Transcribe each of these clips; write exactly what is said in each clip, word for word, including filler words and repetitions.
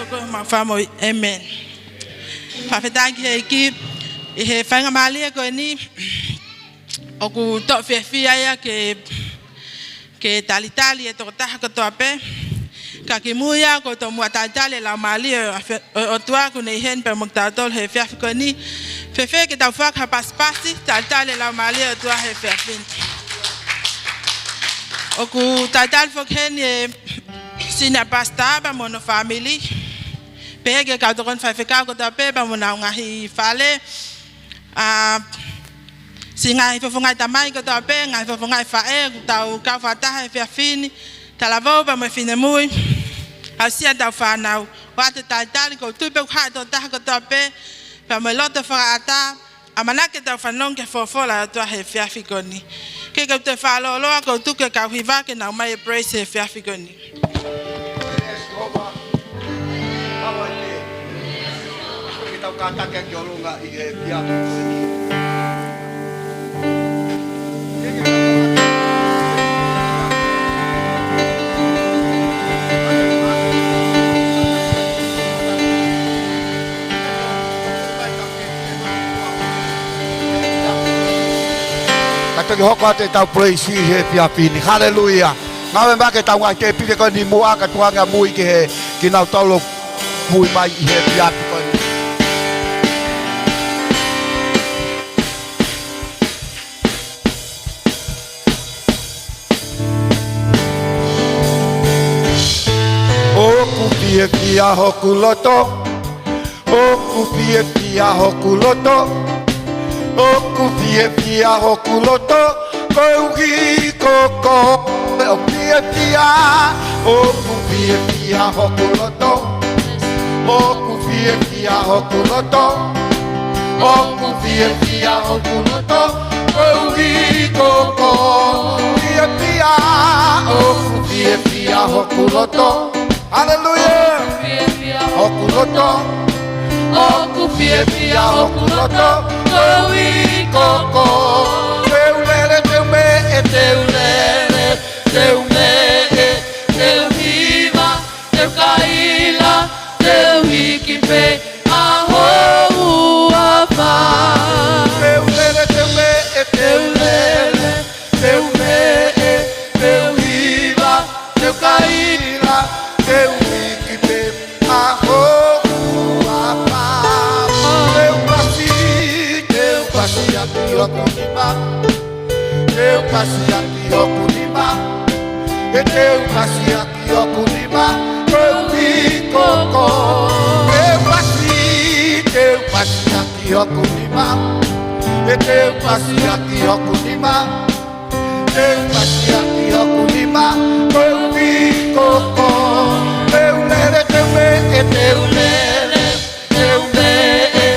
Ko e mau fakamoʻui, ʻēmeni. Fakafetaʻi ki he ʻEiki, ʻi he faingamālie ko eni, ʻoku toʻo fiefia ia ke, ke talitali e tokotaha kotoa pē. Ka kimui ia ʻoku ou tomuʻa talitali e laumālie ʻo e ʻOtua ʻoku ne ʻi heni pea mo kitautolu he efiafi ko eni. Fēfē ke tau fakahā pasipasi, talitali e laumālie ʻo e ʻOtua he efiafi ni. ʻOku talitali foki heni e senior pastor pea mo hono fāmili. Pehē ki he kau tokoni faifekau kotoa pē pea mo honau ngaahi fale. ʻA, siʻi ngaahi fofongaʻi tamai kotoa pē, ngaahi fofongaʻi faʻē, ʻoku tau kau fakataha he efiafi ni. Talavou pea mo e finemui. Aʻusia ʻetau fānau. ʻOatu e talitali, ʻoku ou tui pē ʻoku haʻu e tokotaha kotoa pē pea mo e loto fakaʻatā. ʻAmanaki ke tau fanongo ki he folofola ʻa e ʻOtua he efiafi ko eni. Ke, ke u toe fakalōloa, ʻoku ou tuku e kau hiva ke nau ʻomai e praise he efiafi ko eni. Ke tau kātaki ki ʻolunga ʻi he efiafi ko eni. Ka toki hoko atu ʻetau praise he efiafi ni. Haleluia. Ngāue mai ki heʻetau ngaahi tēpile ko eni muʻa ka tuku ange ʻamui ki he, kinautolu ʻoku mui mai ʻi he efiafi ko eni. ʻOku fiefia hoku loto, ʻoku fiefia hoku loto, ʻoku fiefia hoku loto, koeʻuhi ko koe ʻoku fiefia, ʻoku fiefia hoku loto, ʻoku fiefia hoku loto, ʻoku fiefia hoku loto, koeʻuhi ko koe ʻoku fiefia, ʻoku fiefia hoku loto. Haleluia. Hoku loto, ʻoku fiefia hoku loto, koeʻuhi ko koe. Te u lele, te u meʻe, te u lele, te u meʻe, te u hiva, te u kaila, te u hiki pē ʻa ho huafa. Te u lele, te u meʻe, te u lele, te u meʻe, te u hiva, te u kaila, te u hiki pē ʻa ho huafa. Te u pasi, te u pasi ʻaki hoku nima, te u pasi ʻaki hoku nima, ʻe te u pasi ʻaki hoku nima, koeʻuhi ko koe. Te u pasi, te u pasi ʻaki hoku nima, ʻe te u pasi ʻaki hoku nima, te u pasi ʻaki hoku nima, koeʻuhi ko koe. Te u lele, te u meʻe, te u lele, te u meʻe,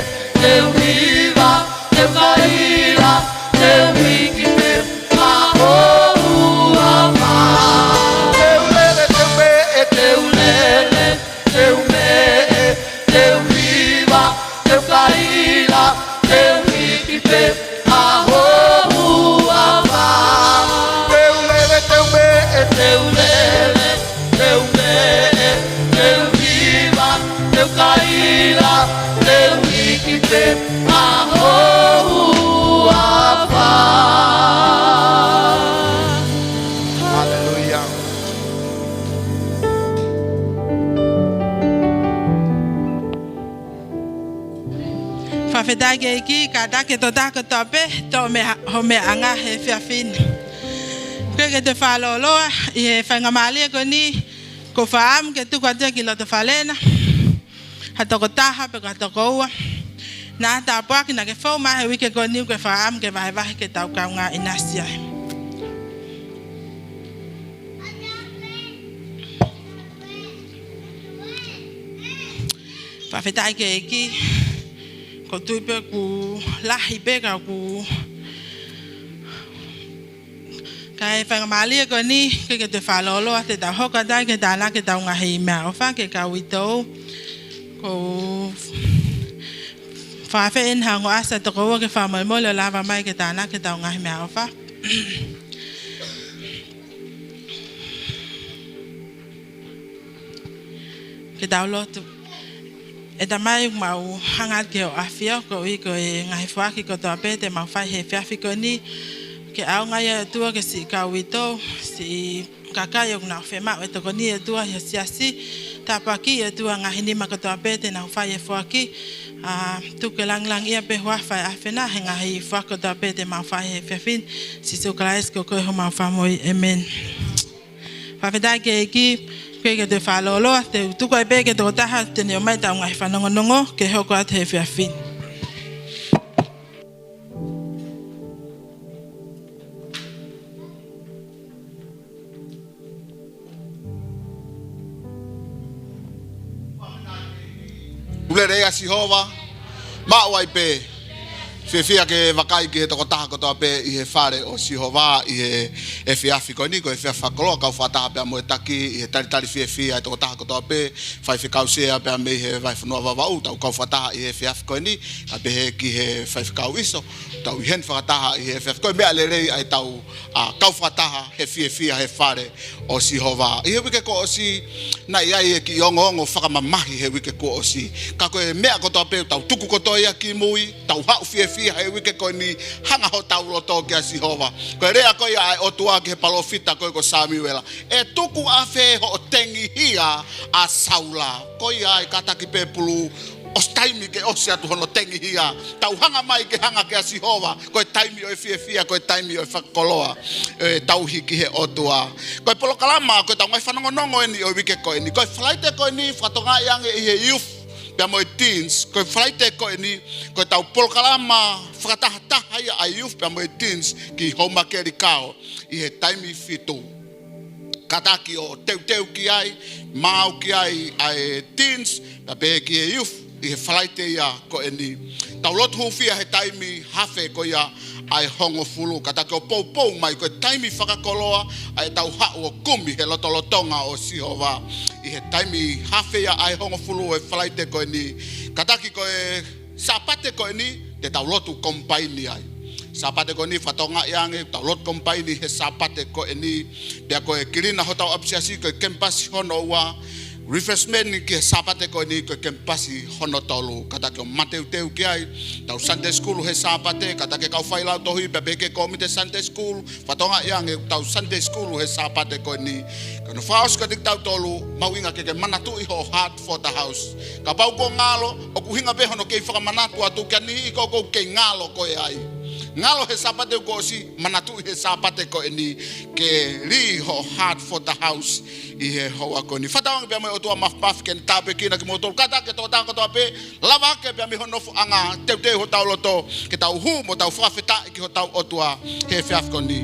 te u hiva, te u kaila, te u hiki pē ʻa ho huafa. Te u lele, te u meʻe, te u lele, te u meʻe, te u hiva, te u kaila, te u hiki pē ʻa ho huafa. Te u lele, te u meʻe, te u lele, te u meʻe, te u hiva, te u kaila, te u hiki pē ʻa ho huafa. Haleluia. Fakafetaʻi ki he ʻEiki, kātaki e tokotaha kotoa pē, toʻo mei ho meʻaʻanga he efiafi ni. Ke ke toe fakalōloa ʻi he faingamālie ko eni, ʻoku ou fakaʻamu ke tuku atu ia ki loto fale na ha tokotaha pe ko ha tokoua naʻa tāpuaki naʻa ke fou mai he uike ko eni ʻoku ke fakaʻamu ke vahevahe ke tau kaungā ʻinasi ai. Fakafetaʻi ki he ʻEiki, ʻoku ou tui pē ʻoku lahi pē ka ʻoku, ka ʻi he faingamālie ko eni, ke ke toe fakalōloa, te tau hoko atu ai ke tānaki ʻetau ngaahi meʻaʻofa ki he kau uitou. ʻOku ou fakaafeʻi eni ha ongo ʻasi ʻa e tokoua ke fakamolemole ʻo lava mai ke tānaki ʻetau ngaahi meʻaʻofa. Ke tau lotu. ʻE Tamai, mau hanga ki hoʻo ʻAfio, koeʻuhi ko e ngaahi foaki kotoa pē te mau fai he efiafi ko eni, ke ʻaonga ia ʻOtua ke siʻi kau uitou, siʻi kakai ʻoku nau fiemaʻu e tokoni ʻOtua ʻi he siasi, tāpuakiʻi ʻOtua ngaahi nima kotoa pē te nau fai e foaki, ʻa, tuku ke langilangiʻia pē huafa e ʻAfiona he ngaahi foaki kotoa pē te mau fai he efiafi ni, Sīsū Kalaisi ko koe homau Fakamoʻui. ʻĒmeni. Fakafetaʻi ki he ʻEiki, ke ke te fakalōloa, te u tuku ai pē ki he tokotaha te ne ʻomai ʻetau ngaahi fanongonongo, ke hoko atu he efiafi ni. Lelei ʻa Sihova, maʻu ai pē. Fiefia ke vakai ki he tokotaha kotoa pē ʻi he fale ʻo Sihova ʻi he efiafi ko eni, ko e efiafi fakakoloa, kau fakataha pea mo e taki ʻi he talitali fiefia e tokotaha kotoa pē, faifekau sea pea mei he Vahefonua Vavaʻu, tau kau fakataha ʻi he efiafi ko eni, kae pehē ki he faifekau ʻIso, tau ʻi heni fakataha ʻi he efiafi. Ko e meʻa lelei ʻa ʻetau, ʻa, kau fakataha he fiefia he fale ʻo Sihova. ʻI he uike kuo ʻosi, naʻe ʻi ai e kiʻi ongoongo fakamamahi he uike kuo ʻosi. Ka ko e meʻa kotoa pē, tau tuku kotoa ia ki mui, tau haʻu fiefia he uike ko eni, hanga hotau loto kia Sihova. Ko e lea ko ia ʻa e ʻOtua ki he palōfita ko ē ko Samiuela. ʻE tuku ʻafē hoʻo tengihia ʻa Saula? Ko ia ai kātaki pē pulu, ʻosi taimi ke ʻosi atu hono tengihia. Tau hanga mai ke hanga kia Sihova. Ko e taimi ʻo e fiefia, ko e taimi ʻo e fakakoloa, ʻe tauhi ki he ʻOtua. Ko e polokalama, ko ʻetau ngaahi fanongonongo eni ʻo e uike ko eni. Ko e Falaite ko eni, fakatokangaʻi ange ʻi he youth pea mo e teens. Ko e Falaite ko eni, ko ʻetau polokalama fakatahataha ia ʻa e youth pea mo e teens ki Houmakeli Kao ʻi he taimi fitu. Kātaki ʻo teuteu ki ai, maau ki ai ʻa e teens, pea pehē ki he youth, ʻi he Falaite ia ko eni. Tau lotu hūfia he taimi hafe ko ia ʻa e hongofulu, kātaki ʻo poupou mai ko e taimi fakakoloa ʻa ʻetau haʻu ʻo kumi he lotolotonga ʻo Sihova. ʻI he taimi hafe ia ʻa e hongofulu ʻo e Falaite ko eni, kātaki ko e Sāpate ko eni, te tau lotu komipaini ai. Sāpate ko eni fakatokangaʻi ange, tau lotu komipaini he Sāpate ko eni, pea ko e kilina hotau ʻapisiasi ko e kemipasi hono ua, refreshment ki he Sāpate ko eni ko e kemipasi hono tolu, kātaki ʻo mateuteu ki ai, tau Sunday school he Sāpate, kātaki kau failautohi, pea pehē ki he kōmiti Sunday school, fakatokangaʻi ange ʻetau Sunday school he Sāpate ko eni. Ka ʻi hono fakaʻosi kiate kitautolu, mahuʻinga ke ke manatuʻi hoʻo heart for the house. Kapau kuo ngalo, ʻoku ʻuhinga pē hono kei fakamanatu atu kia niʻihi ʻoku kei ngalo koe ai. Ngalo he Sāpate kuo ʻosi, manatuʻi he Sāpate ko eni ke lī hoʻo heart for the house ʻi he houa ko eni. Fakatauange pea mo e ʻOtua Māfimafi ke ne tāpuekina kimoutolu kātaki, tokotaha kotoa pē, lava hake pea mei hono nofoʻanga, teuteu hotau loto, ke tau hū mo tau fakafetaʻi ki hotau ʻOtua he efiafi ko eni.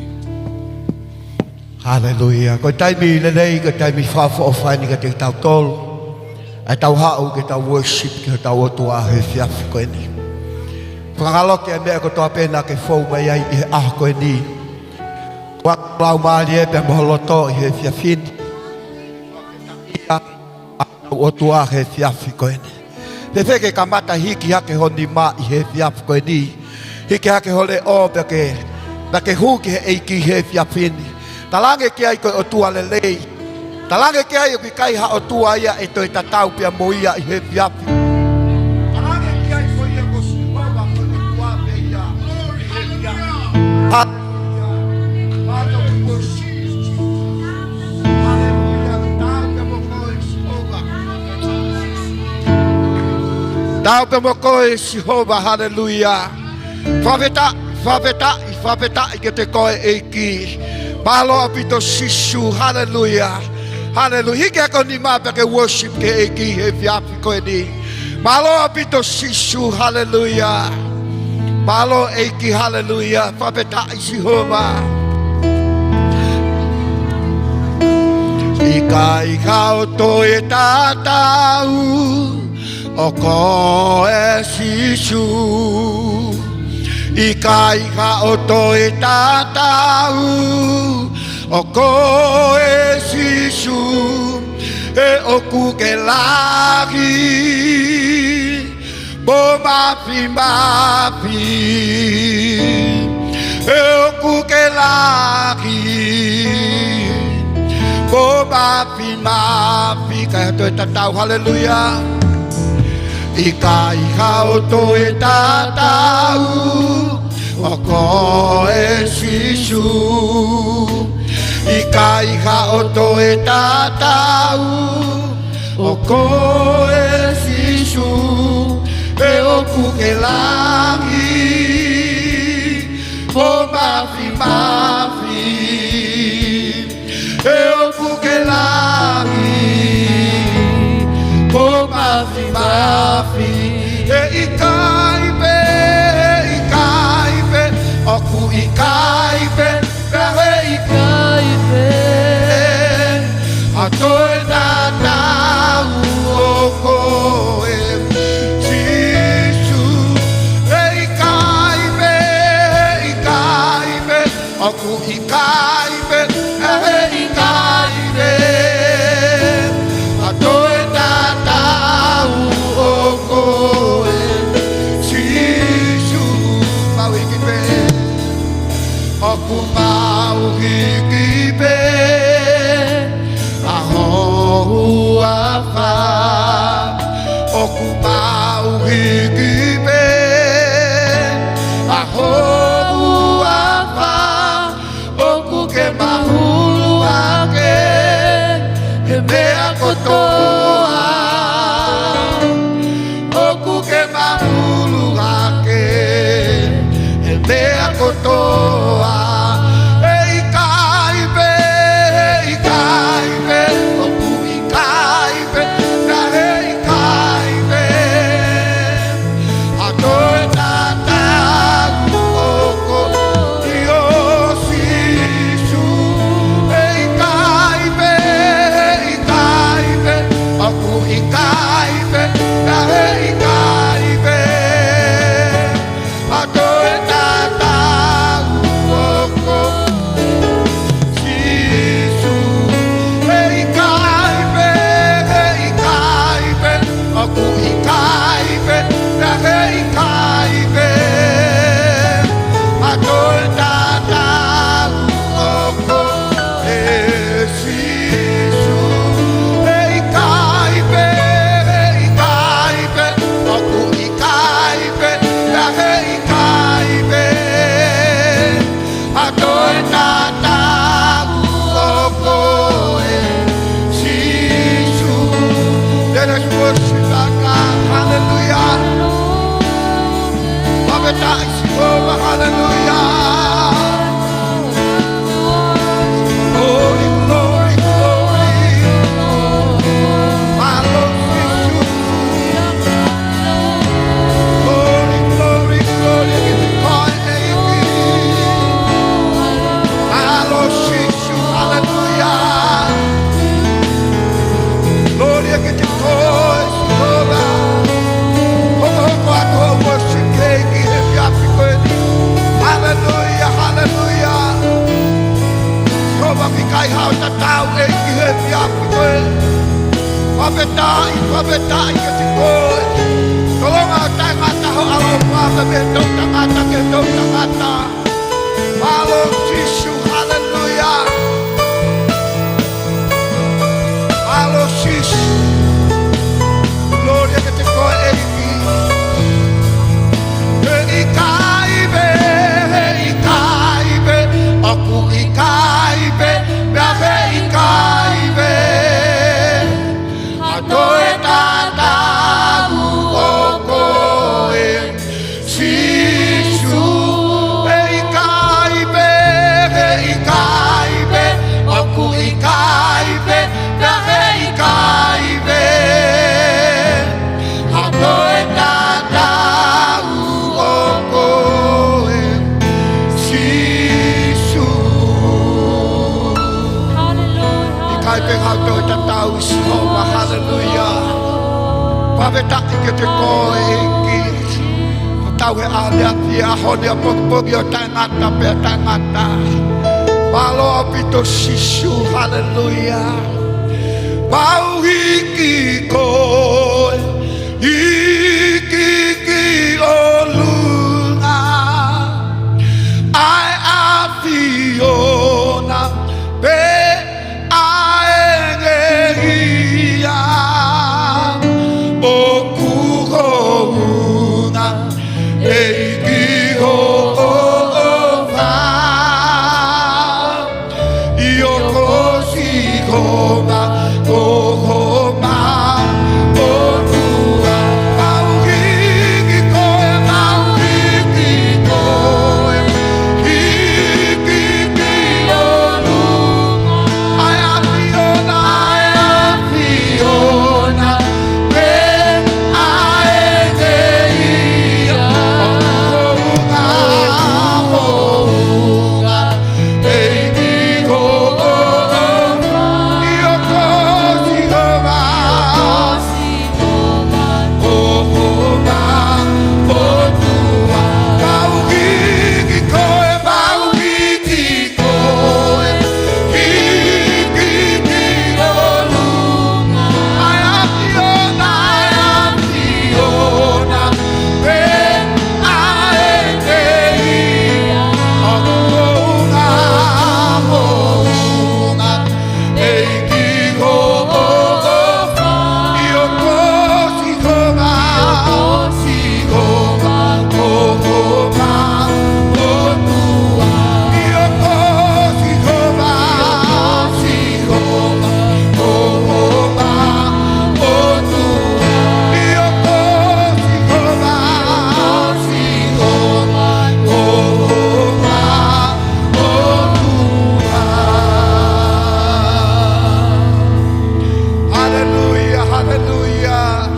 Haleluia. Ko e taimi lelei, ko e taimi fakaʻofoʻofa eni kiate kitautolu. ʻA ʻetau haʻu ke tau worship ki hotau ʻOtua he efiafi ko eni. Fakakoloa ki he meʻa kotoa pē naʻa ke fou mai ai ʻi he ʻaho ko eni. Ua lau mālie pea mo ho loto ʻi he efiafi ni. ʻOtua he efiafi ko eni. Fēfē ke kamata hiki hake ho nima ʻi he efiafi ko eni. Hiki hake ho leʻo pea ke, pea ke hū ki he ʻEiki he efiafi ni. Talaange ki ai ko e ʻOtua lelei. Talaange ki ai ʻoku ʻikai ha ʻOtua ia ʻe toe tatau pea mo ia ʻi he efiafi. Talaange ki ai ko ia ko Sihova ko e ʻOtua pē ia ʻi he efiafi. Haleluia. Father, we worship you. Haleluia. Taau pē mo koe Sihova. Taau pē mo koe Sihova. Haleluia. Fakafetaʻi, fakafetaʻi, fakafetaʻi kiate koe ʻEiki. Mālō ʻaupito Sīsū. Haleluia. Haleluia. Hiki hake ho nima pea ke worship ki he ʻEiki he efiafi ko eni. Mālō ʻaupito Sīsū, haleluia. Mālō ʻEiki, haleluia. Fakafetaʻi Sihova. ʻIkai ha ʻOtua ʻe tatau, ʻo koe Sīsū. ʻIkai ha ʻOtua ʻe tatau, ʻo koe Sīsū, ʻe ʻoku ke lahi mo māfimafi, ʻe ʻoku ke lahi mo māfimafi. ʻIkai ha ʻOtua ʻe tatau, haleluia. ʻIkai haʻo toe tatau, ʻo koe Sīsū. ʻIkai haʻo toe tatau, ʻo koe Sīsū. ʻE ʻoku ke langi mo māfimafi. ʻE ʻoku ke langi mo māfimafi. ʻE ʻikai pē, ʻe ʻikai pē, ʻoku ʻikai pē, pea ʻe ʻikai pē haʻo toe tatau, ʻo koe Sīsū. ʻE ʻikai pē, ʻe ʻikai pē, ʻoku ʻikai pē, ʻe ʻikai pē haʻo toe tatau, ʻo koe Sīsū. Mau hiki pē. ʻOku mau hiki pē ʻa ho huafa. ʻOku mau hiki pē ʻa ho huafa. ʻOku ke mahulu hake he meʻa kotoa. ʻOku ke mahulu hake he meʻa kotoa. ʻE ʻikai pē, ʻe ʻikai pē, ʻoku ʻikai pē, pea ʻe ʻikai pē haʻo toe tatau, ʻo koe Sīsū. ʻE ʻikai pē, ʻe ʻikai pē, ʻoku ʻikai pē, pea ʻe ʻikai pē haʻo toe tatau, ʻo koe Sīsū. ʻE ʻikai pē, ʻe ʻikai pē, ʻoku ʻikai pē, pea ʻe ʻikai pē haʻo toe tatau, ʻo koe Sīsū. ʻE ʻikai pē, ʻe ʻikai pē, ʻoku ʻikai pē, pea ʻe ʻikai pē haʻo toe tatau, ʻo koe Sīsū. Let us worship our God. Hallelujah. Fakafetaʻi Sihova. Hallelujah. Glory, glory, glory. Mālō Sīsū. Glory, glory, glory. Mālō Sīsū. Hallelujah. Glory kiate koe Sihova. Hokohoko atu hoʻo worship ki he ʻEiki he efiafi ko eni. Hallelujah, hallelujah. Sihova, ʻikai haʻo tatau ʻEiki he efiafi ko eni. Fakafetaʻi, fakafetaʻi kiate koe. Tolonga ʻo taʻengata ho ʻaloʻofa mei he toʻutangata ki he toʻutangata. Mālō Sīsū, hallelujah. Mālō Sīsū. Glory kiate koe ʻEiki. ʻE ʻikai pē, ʻe ʻikai pē, ʻoku ʻikai pē, pea ʻe ʻikai pē haʻo toe tatau, ʻo koe Sīsū. ʻE ʻikai pē, ʻe ʻikai pē, ʻoku ʻikai pē, pea ʻe ʻikai pē haʻo toe tatau, ʻo koe Sīsū. Hallelujah. ʻIkai pē haʻo toe tatau Sihova. Hallelujah. Fakafetaʻi kiate koe ʻEiki. Ko e tau he ʻaho ni, ʻaho ni, ʻapongipongi ʻo taʻengata pea taʻengata. Mālō ʻaupito Sīsū. Hallelujah. Mau hiki koe, hiki ki ʻolunga, ʻa e ʻAfiona pē ʻa e ngeia. ʻOku ho Haleluia.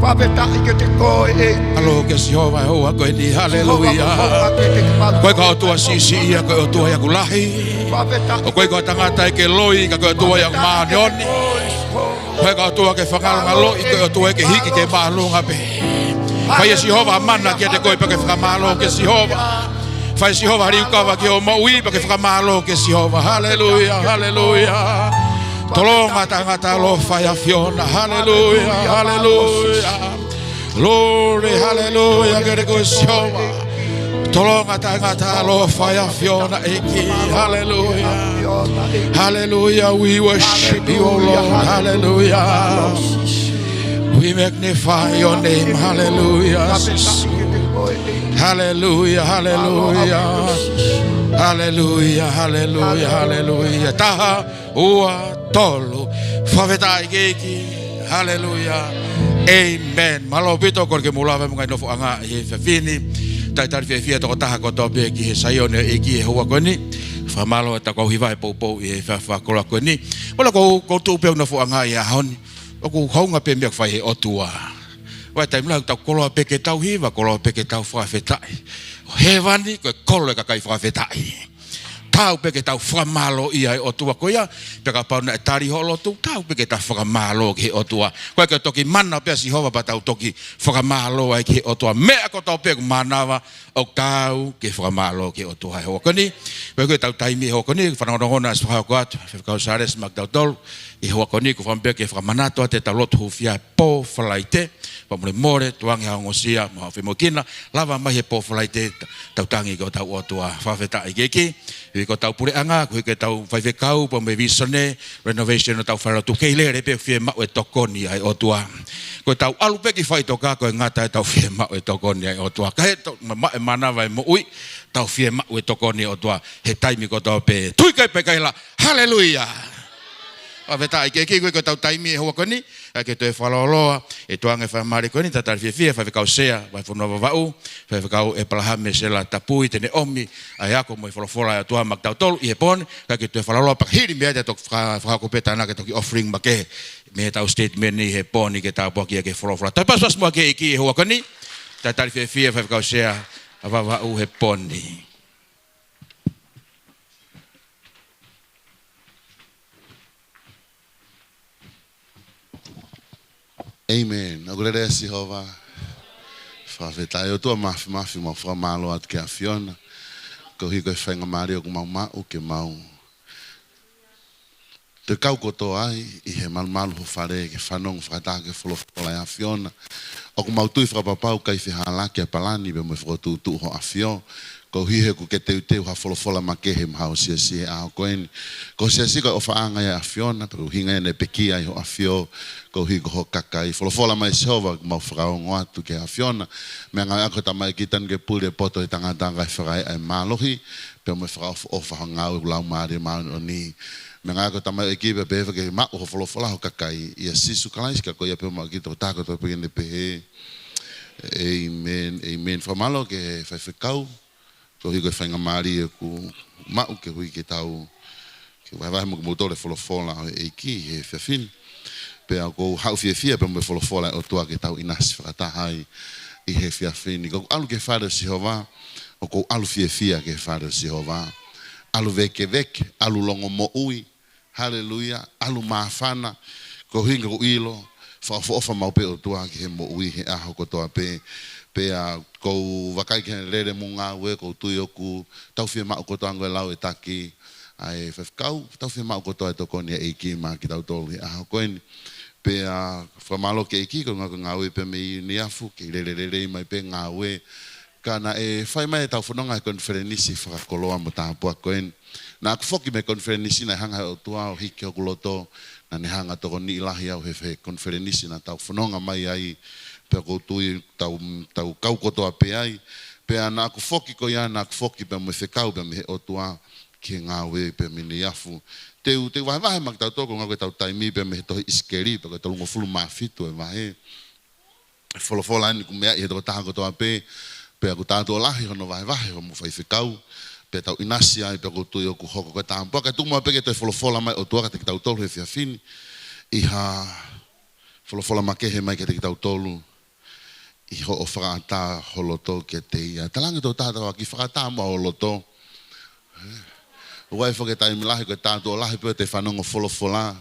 Fakafetaʻi kiate koe, ʻEiki. Mālō kia Sihova he houa ko eni. Haleluia. Sihova, ko koe ʻoku ke malu. Ko e ʻOtua siʻisiʻi ia, ko e ʻOtua ia ʻoku lahi. Fakafetaʻi. ʻOku ʻikai ko ha tangata ia ke loi, ka ko e ʻOtua ia ʻoku māʻoniʻoni. Fakafetaʻi kiate koe, Sihova. Ko e ʻOtua ke fakangalongaloʻi, ko e ʻOtua ia ke hiki ki he māʻolunga pē. Fai ʻe Sihova ha mana kiate koe pea ke fakamālō kia Sihova. Fai ʻe Sihova ha liukava ki hoʻo moʻui pea ke fakamālō kia Sihova. Haleluia, haleluia. Tolonga taʻengata ʻa e ʻaloʻofa ʻa e ʻAfiona. Haleluia, haleluia. Glory, haleluia, kiate koe Sihova. Tolonga taʻengata ʻa e ʻaloʻofa ʻa e ʻAfiona ʻEiki. Haleluia. Haleluia, we worship you, O Lord. Haleluia. We magnify your name. Haleluia. Haleluia, haleluia. Haleluia, haleluia, haleluia. Taha, ua, tolu. Fakafetaʻi ki he ʻEiki. Haleluia. ʻĒmeni. Mālō ʻaupito, kole ke mou lava mo e ngaahi nofoʻanga ʻi he efiafi ni. Talitali fiefia tokotaha kotoa pē ki he Saione ʻo e ʻEiki he houa ko eni. Fakamālō ʻetau kau hiva he poupou ʻi he efiafi fakakoloa ko eni. Mālō ʻoku, ʻoku ou tui pē ʻoku nofoʻanga ʻi he ʻaho ni. ʻOku hounga pē meʻa ʻoku fai ʻe he ʻOtua. ʻOku ʻi ai e taimi lahi ʻoku tau koloa pē ke tau hiva, koloa pē ke tau fakafetaʻi. ʻO hēvani, ko e kolo ʻa e kakai fakafetaʻi. Taau pē ke tau fakamālōʻia e ʻOtua ko ia, pea kapau naʻe tali hoʻo lotu, taau pē ke tau fakamālō ki he ʻOtua. Ko e ke toki mana pē ʻa Sihova pea tau toki fakamālō ai ki he ʻOtua. Meʻa kotoa pē ʻoku mānava, ʻoku taau ke fakamālō ki he ʻOtua he houa ko eni. Ko e ko ʻetau taimi he houa ko eni, fanongonongo naʻe ʻosi fakahoko atu, Faifekau Sālesi maʻa kitautolu. ʻI he houa ko eni, ʻoku ou fakaʻamu pē ke fakamanatu atu ʻetau lotu hūfia he pō Falaite. Fakamolemole, tukuange ha ongosia, mo ha femoʻuekina, lava mai he pō Falaite, ta-, tau tangi ki hotau ʻOtua, fakafetaʻi ki he ʻEiki. ʻI ko ʻetau puleʻanga, ko e ko ʻetau faifekau, pea mo e vīsone, renovation ʻo ʻetau falelotu, kei lele pē fiemaʻu e tokoni ʻa e ʻOtua. Ko ʻetau ʻalu pē ki faʻitoka, ko e ngata ʻetau fiemaʻu e tokoni ʻa e ʻOtua. Ka he to-, ma-, ma-, e mānava e moʻui, tau fiemaʻu e tokoni ʻa e ʻOtua, he taimi kotoa pē. Tui kai pē kai la, haleluia! Fakafetaʻi ki he ʻEiki, ko e ko ʻetau taimi he houa ko eni, ʻa ke toe fakalōloa, ʻe tukuange faingamālie ko eni, talitali fiefia, Faifekau Sea, Vahefonua Vavaʻu, Faifekau ʻEpalahame Sela Tapui, te ne ʻomi ʻa e ako mo e folofola ʻa e ʻOtua maʻa kitautolu ʻi he pō ni, ka ke toe fakalōloa pea hili mei ai te toki faka-, fakahoko pē tānaki e toki offering makehe mei heʻetau statement ni he pō ni ke tāpuakiʻi ʻaki e folofola. Toe pasipasi muʻa ki he ʻEiki he houa ko eni, talitali fiefia, Faifekau Sea ʻa Vavaʻu he pō ni. ʻĒmeni. ʻOku lelei ʻa Sihova. Fakafetaʻi ʻOtua māfimafi, mau fakamālō atu ki he ʻAfiona. Koeʻuhi ko e faingamālie ʻoku mau maʻu ke mau toe kau kotoa ai ʻi he malumalu ho fale ke fanongo fakataha ki he folofola ʻa e ʻAfiona. ʻOku mau tui fakapapau ʻoku ʻikai fehālaaki ʻa e palani pea mo e fokotuʻutuʻu ho ʻAfio. Koeʻuhi he ʻoku ke teuteu ha folofola makehe maʻa ho siasi he ʻaho ko eni. Ko ho siasi ko e ʻofaʻanga ia ʻa e ʻAfiona, pea ko e ʻuhinga ia naʻe pekia ai ho ʻAfio, koeʻuhi ko ho kakai. Folofola mai Sihova, ʻoku mau fakaongo atu ki he ʻAfiona. Meʻangāue ʻaki ho tamaioʻeiki Tanukepule e poto ʻo e tangata kae fakaeʻa e mālohi, pea mo e fakaʻofoʻofa ho ngāue ʻoku Laumālie Māʻoniʻoni. Meʻangāue ʻaki ho tamaioʻeiki pea pehē ke maʻu ho folofola ho kakai, ʻia Sīsū Kalaisi, ka ko ia pē homau ʻEiki, tokotaha kotoa pē ke ne pehē, ʻĒmeni, ʻēmeni. Fakamālō ki he faifekau, koeʻuhi ko e faingamālie ʻoku maʻu koeʻuhi ke tau, ke vahevahe mo kimoutolu e folofola ʻa e ʻEiki he efiafi ni. Pea ʻoku ou haʻu fiefia pea mo e folofola ʻa e ʻOtua ke tau ʻinasi fakataha ai ʻi he efiafi ni. Ka ʻoku ou ʻalu ki he fale ʻo Sihova, ʻoku ou ʻalu fiefia ki he fale ʻo Sihova. ʻAlu vēkeveke, ʻalu longomoʻui, haleluia, ʻalu māfana, koeʻuhi ʻoku ou ʻilo, fakaʻofoʻofa maʻu pē ʻOtua ki he moʻui he ʻaho kotoa pē. Pea ʻoku ou vakai ki he lele mo e ngāue, ʻoku ou tui ʻoku tau fiemaʻu kotoa ange lau e taki, ʻa e faifekau, tau fiemaʻu kotoa e tokoni ʻa e ʻEiki maʻa kitautolu he ʻaho ko eni. Pea fakamālō ki he ʻEiki, ko e ngāue, ko e ngāue pē mei Niafu, kei lele lelei mai pē ngāue. Ka naʻe fai mai ʻetau fononga he konifelenisi fakakoloa mo tāpuaki ko eni. Naʻa ku foki mei he konifelenisi naʻe hanga he ʻOtua ʻo hiki hoku loto, naʻa ne hanga tokoniʻi lahi au he, he konifelenisi naʻa tau fononga mai ai, pea ʻoku ou tui tau, tau kau kotoa pē ai. Pea naʻa ku foki ko ia, naʻa ku foki pea mo e fekau pea mei he ʻOtua ki he ngāue pea mei Niafu. Te u, te u vahevahe maʻa kitautolu ko e ngāue ko ʻetau taimi pea mei he tohi ʻIsikeli, pea ko e tolungofulu mā fitu e vahe. Folofola eni ʻoku meaʻi he tokotaha kotoa pē, pea ʻoku tātuʻo lahi hono vahevahe hoʻomou faifekau, pea tau ʻinasi ai pea ʻoku ou tui ʻoku hoko ko e tāpuaki. Kae tuku muʻa pē ke toe folofola mai ʻOtua kiate kitautolu he efiafi ni, ʻi ha folofola makehe mai kiate kitautolu ʻi hoʻo fakaʻatā ho loto kiate ia. Talaange ʻe he tokotaha ʻe taha, ke fakaʻatā muʻa ho loto. ʻOku ʻi ai foki e taimi lahi ko e tātuʻo lahi pē ʻete fanongo folofola,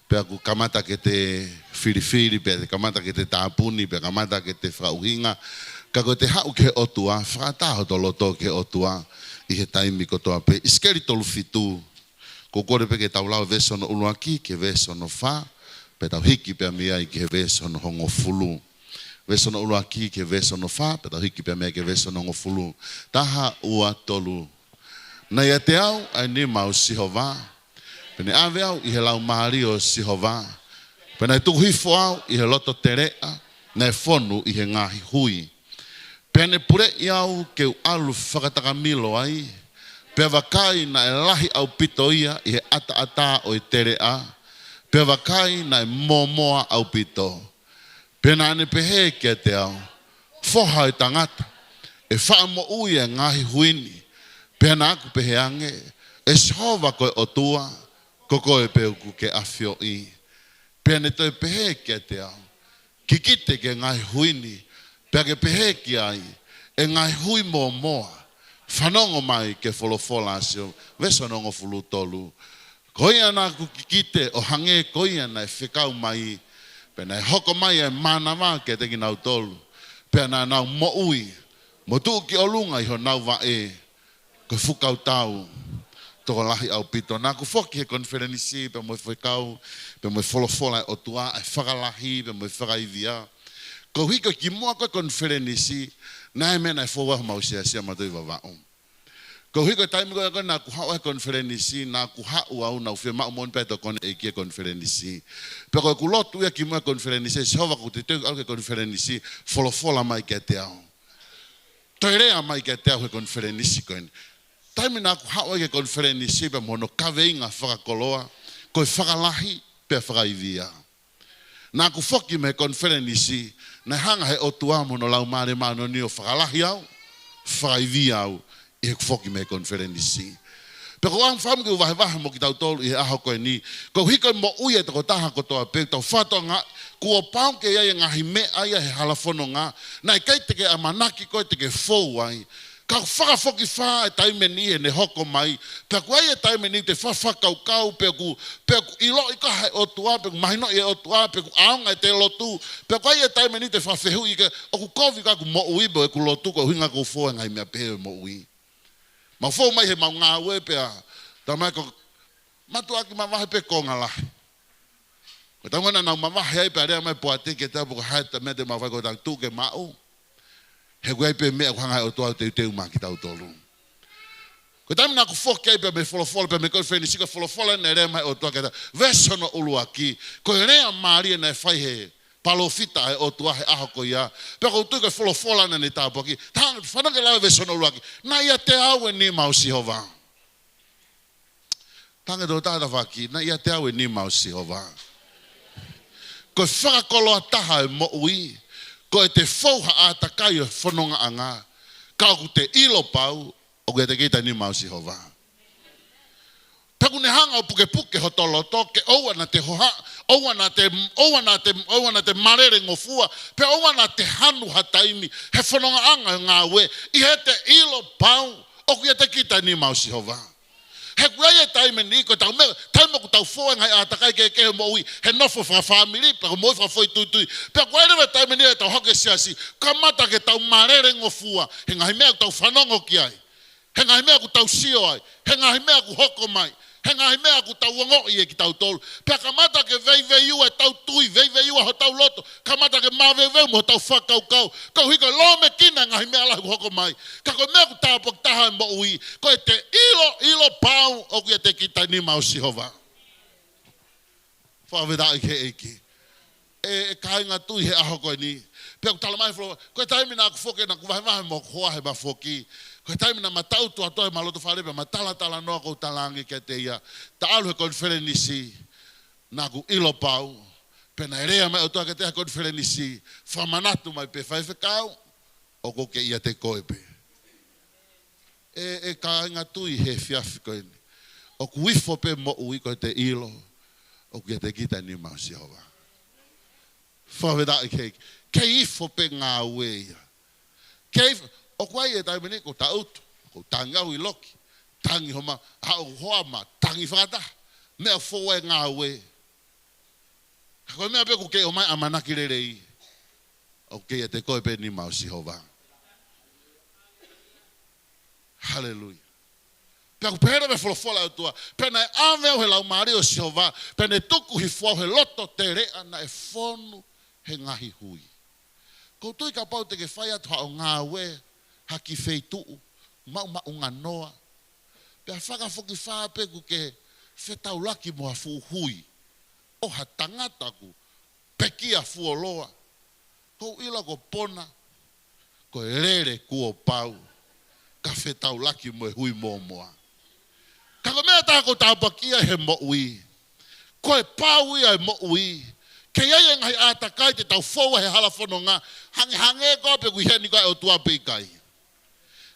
pea ʻoku kamata ke te filifili, pea te kamata ke te tāpuni, pea kamata ke te fakaʻuhinga. Ka ko ʻete haʻu ki he ʻOtua, fakaʻatā hoto loto ki he ʻOtua ʻi he taimi kotoa pē. ʻIsikeli tolu fitu. ʻOku ou kole pē ke tau lau veesi hono ʻuluaki ki he veesi hono fā, pea tau hiki pē mei ai ki he veesi hono hongofulu. Veesi hono ʻuluaki ki he veesi hono fā, pea tau hiki pē mei ai ki he veesi hono hongofulu. Taha, ua, tolu. Naʻe ʻiate au ʻa e nima ʻo Sihova, pea ne ʻave au ʻi he laumālie ʻo Sihova, pea naʻe tuku hifo au ʻi he loto teleʻa, naʻe fonu ʻi he ngaahi hui. Pea ne puleʻi au ke u ʻalu fakatakamilo ai, pea vakai, naʻe lahi ʻaupito ia ʻi he ʻataʻatā ʻo e teleʻa, pea vakai, naʻe mōmoa ʻaupito. Pea naʻa ne pehē kiate au, Foha ʻo e tangata, ʻe faʻa moʻui ʻa e ngaahi hui ni? Pea naʻa ku pehē ange, ʻE Sihova ko e ʻOtua, ko koe pē ʻoku ke ʻafioʻi. Pea ne toe pehē kiate au, Kikite ki he ngaahi hui ni, pea ke pehē ki ai, ʻE ngaahi hui mōmoa, fanongo mai ki he folofola ʻa Sihova. Veesi hono hongofulu tolu. Ko ia naʻa ku kikite, ʻo hangē ko ia naʻe fekau mai, pea naʻe hoko mai ʻa e mānava kiate kinautolu, pea naʻa nau moʻui, mo tuʻu ki ʻolunga ʻi honau vaʻe ko e fuʻu kautau tokolahi ʻaupito. Naʻa ku foki he konifelenisi pea mo e fekau, pea mo e folofola ʻa e ʻOtua, ʻa e fakalahi pea mo e fakaivia. Koeʻuhi ko e kimuʻa ko ē konifelenisi, naʻe ʻi ai e meʻa naʻe fou ai homau siasi ʻa Matuʻi Vavaʻu. Koeʻuhi ko e taimi ko ē naʻa ku haʻu ai he konifelenisi, naʻa ku haʻu au, naʻa ku fiemaʻu moʻoni pē ʻa e tokoni ʻa e ʻEiki he konifelenisi. Pea ko ʻeku lotu ia kimuʻa he konifelenisi, ʻE Sihova, ʻoku ou teu ke ʻalu ki he konifelenisi, folofola mai kiate au. Toe lea mai kiate au he konifelenisi ko eni. Taimi naʻa ku haʻu ai ki he konifelenisi pea mo hono kaveinga fakakoloa, ko e fakalahi pea fakaivia. Naʻa ku foki mei he konifelenisi, naʻe hanga ʻe he ʻOtua mo hono Laumālie Māʻoniʻoni ʻo fakalahi au, fakaivia au, ʻi heʻeku foki mei he konifelenisi. Pea ʻoku ou fakaʻamu ke u vahevahe mo kitautolu ʻi he ʻaho ko eni, koeʻuhi ko e moʻui ʻa e tokotaha kotoa pē, tau fakatokangaʻi, kuo pau ke ʻi ai e ngaahi meʻa ia he hala fononga, naʻe ʻikai te ke ʻamanaki koe te ke fou ai. Ka ʻoku fakafokifā e taimi ni ʻene hoko mai, pea ʻoku ʻi ai e taimi ni te fa-, fakakaukau, pea ʻoku, pea ʻoku ʻiloʻi koe ʻe he ʻOtua, pea ʻoku mahinoʻi ʻe he ʻOtua, pea ʻoku ʻaonga ʻete lotu, pea ʻoku ʻi ai e taimi ni te fakafehuʻi ke, ʻoku kovi ʻeku moʻui mo ʻeku lotu, koeʻuhi ko ʻeku fou he ngaahi meʻa pehē ʻo e moʻui. Mau fou mai he mau ngāue pea, talamai ko mātuʻaki mavahe pē konga lahi. Ko e taimi naʻa nau mavahe ai pea lea mai poate ke tau poko hai ta mea te mau fai ko tau tuʻu ke maʻu. He ʻoku ʻi ai pē meʻa ʻoku hanga ʻe he ʻOtua ʻo teuteu maʻa kitautolu. Ko e taimi naʻa ku foki ai pea mei he folofola pea mei he konifelenisi, ko e folofola naʻe lea mai ʻOtua ke ta. Veesi hono ʻuluaki, ko e lea mālie naʻe fai he palōfita ʻa e ʻOtua he ʻaho ko ia. Pea ʻoku ou tui ko e folofola naʻa ne tāpuaki. Tanga, fanongo ki he lau veesi hono ʻuluaki. Naʻe ʻiate au e nima ʻo Sihova. Tanga ʻe he tokotaha ʻe taha ki, naʻe ʻiate au e nima ʻo Sihova. Ko e fakakoloa taha e moʻui, ko ʻete fou ha ʻātakai ʻo e fonongaʻanga, ka ʻoku te ʻilo pau, ʻoku ʻiate kita e nima ʻo Sihova. Pea ʻoku ne hanga ʻo pukepuke hoto loto, ke ʻoua naʻa te hoha, ʻoua naʻa te, ʻoua naʻa te, ʻoua naʻa te malele ngofua, pea ʻoua naʻa te hanu ha taimi, he fonongaʻanga ʻo e ngāue, ʻi heʻete ʻilo pau, ʻoku ʻiate kita e nima ʻo Sihova. He ʻoku ʻi ai e taimi ni, ko e tau meʻa, taimi ʻoku tau fou ai he ngaahi ʻātakai kehekehe ʻo e moʻui, he nofo fakafāmili, pea ko e moʻui fakafoʻituitui. Pea ʻoku ʻi ai leva e taimi ni ʻe tau hoko ki he siasi, kamata ke tau malele ngofua, he ngaahi meʻa ʻoku tau fanongo ki ai. He ngaahi meʻa ʻoku tau sio ai. He ngaahi meʻa ʻoku hoko mai. He ngaahi meʻa ʻoku tau ongoʻi ʻe kitautolu. Pea kamata ke veiveiua ʻetau tui, veiveiua hotau loto. Kamata ke maveuveu mo hotau fakakaukau. Koeʻuhi ko e lōmekina e ngaahi meʻa lahi ʻoku hoko mai. Ka ko e meʻa ʻoku tāpuaki taha e moʻui, ko ʻete ʻilo, ʻilo pau ʻoku ʻiate kita e nima ʻo Sihova. Fakafetaʻi ki he ʻEiki. ʻE, ʻe kāinga tui he ʻaho ko eni. Pea ʻoku talamai folo, ko e taimi naʻa ku foki naʻa ku vahevahe mo hoku hoa he ma foki. Ko e taimi naʻa ma tau tuʻa tuʻa he ma loto fale pea ma talatalanoa ʻoku ou talaange kiate ia. Ta ʻalu he konifelenisi. Naʻa ku ʻilo pau, pea naʻe lea mai ʻOtua kiate au he konifelenisi, fakamanatu mai pē Faifekau, ʻoku ke ʻiate koe pē. ʻE, ʻe kāinga tui he efiafi ko eni. ʻOku ifo pē moʻui ko ʻete ʻilo, ʻoku ʻiate kita e nima ʻo Sihova. Fakafetaʻi ki he ʻEiki. Kei ifo pē ngāue ia. Kei ifo, ʻoku ʻi ai e taimi ni, ʻoku ou tangi au ʻi loki. Tangi homa, ʻa ʻoku hoa ma, tangi fakataha. Meʻa fou e ngāue. Ka ko e meʻa pē ʻoku kei ʻomai ʻamanaki lelei. ʻOku kei ʻiate koe pē nima ʻo Sihova. Haleluia. Pea ʻoku pehē leva e folofola ʻa e ʻOtua. Pea naʻe ʻave au he laumālie ʻo Sihova. Pea ne tuku hifo au he loto teleʻa naʻe fonu he ngaahi hui. ʻOku ou tui kapau te ke fai atu haʻo ngāue, ha kiʻi feituʻu, maʻumaʻunganoa. Pea fakafokifā pē ʻoku ke fetaulaki mo ha fuʻu hui. ʻO ha tangata ʻoku pekia fuoloa. ʻOku ou ʻilo ko Pona, ko e lele kuo pau, ka fetaulaki mo e hui mōmoa. Ka ko e meʻa ʻe taha ʻoku ou tāpuakiʻia he moʻui. Ko e pau ia e moʻui. Kei ʻi ai e ngaahi ʻātakai te tau fou ai he hala fononga. Hangehangē koā pe ʻoku ʻi heni koā e ʻOtua pe ʻikai.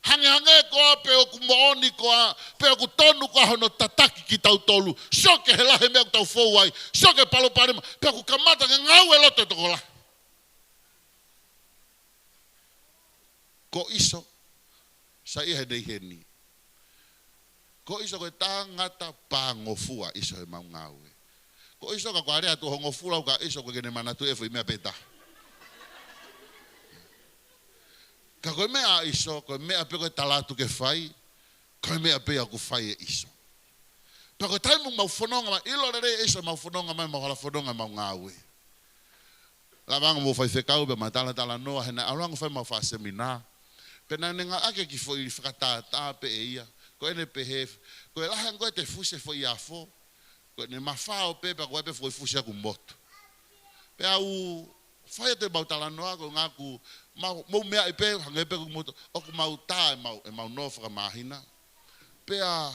Hangehangē koā pe ʻoku moʻoni koā, pe ʻoku tonu koā hono tataki kitautolu. Sio ki he lahi e meʻa ʻoku tau fou ai. Sio ki he palopalema. Pea ʻoku kamata ke ngāue loto tokolahi. Ko ʻIso, saiʻia he nei heni. Ko ʻIso ko e tangata pāngofua ʻIso he mau ngāue. Ko ʻIso ka ko e lea atu hongofulu ʻa ʻIso ʻoku ʻikai ke ne manatuʻi e foʻi meʻa pē taha. Ka ko e meʻa ʻa ʻIso, ko e meʻa pē ko e tala atu ke fai, ko e meʻa pē ʻoku fai ʻe ʻIso. Pea ko e taimi ʻoku mau fononga mai, ʻilo lelei ʻe ʻIso mau fononga mai, mau hala fononga, mau ngāue. Lava ange mo faifekau pea mau talatalanoa, he naʻe ʻalu ange ʻo fai mau fakaseminā. Pea naʻá ne ngāueʻaki e kiʻi foʻi fakatātā pē ʻe ia. Ko ʻene pehē, ko e lahi ange ko ē te fusi e foʻi afo, ko ʻene mafao pē, pea ko e pē foʻi fusi ʻoku motu. Pea u fai atu e mau talanoa, ko e ngaahi ʻoku mau, mau meaʻi pē, hangē pē ʻoku motu, ʻoku mau tā e mau, e mau nō fakamāhina. Pea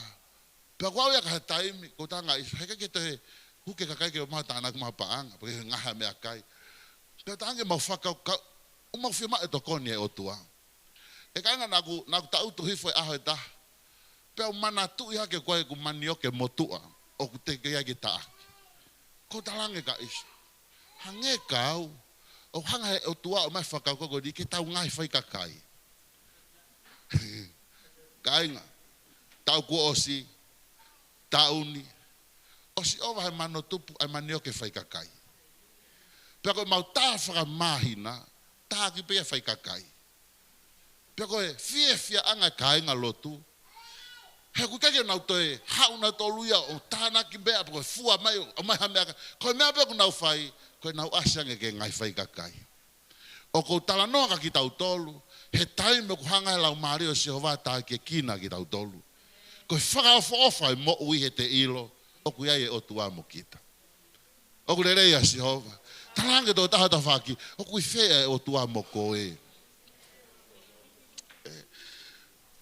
Pea ʻoku ou ʻi ai ha taimi, ko e tangata ʻIso, heʻikai ke toe huke kakai ke ō mai ʻo tānaki mai ha paʻanga, pe ke ngaahi meʻakai. Pea tangata mau fakakaukau, ʻoku mau fiemaʻu e tokoni ʻa e ʻOtua. ʻE kāinga, naʻá ku, naʻá ku tangutu hifo he ʻaho ʻe taha. Pea u manatuʻi hake ko e ʻeku manioke motuʻa, ʻoku teʻeki ai ke taʻaki. Ko e talaange kia ʻIso. Hangē ka ʻoku, ʻoku hanga he ʻOtua ʻo ʻomai e fakakaukau ko eni ke tau ngaahi faikakai. Kāinga, taʻu kuo ʻosi, taʻu ni, ʻosi ʻova he mano tupu ʻa e manioke faikakai. Pea ko e mau tā fakamāhina, taʻaki pē ia faikakai. Pea ko e fiefiaʻanga e kāinga lotu, he ʻoku ʻikai ke nau toe haʻu nautolu ia ʻo tānaki meʻa, pe ko e fua mai, ʻo ʻomai ha meʻakai. Ko e meʻa pē ʻoku nau fai, ko ʻenau ʻasi ange ki he ngaahi faikakai. ʻOku ou talanoa kia kitautolu, he taimi ʻoku hanga he Laumālie ʻo Sihova ʻo takiekina kitautolu. Ko e fakaʻofoʻofa e moʻui he te ʻilo ʻoku ʻi ai e ʻOtua mo kita. ʻOku lelei ʻa Sihova. Talaange ki ho tokotaha ho tafaʻaki, ʻoku ʻi fē ʻa e ʻOtua mo koe?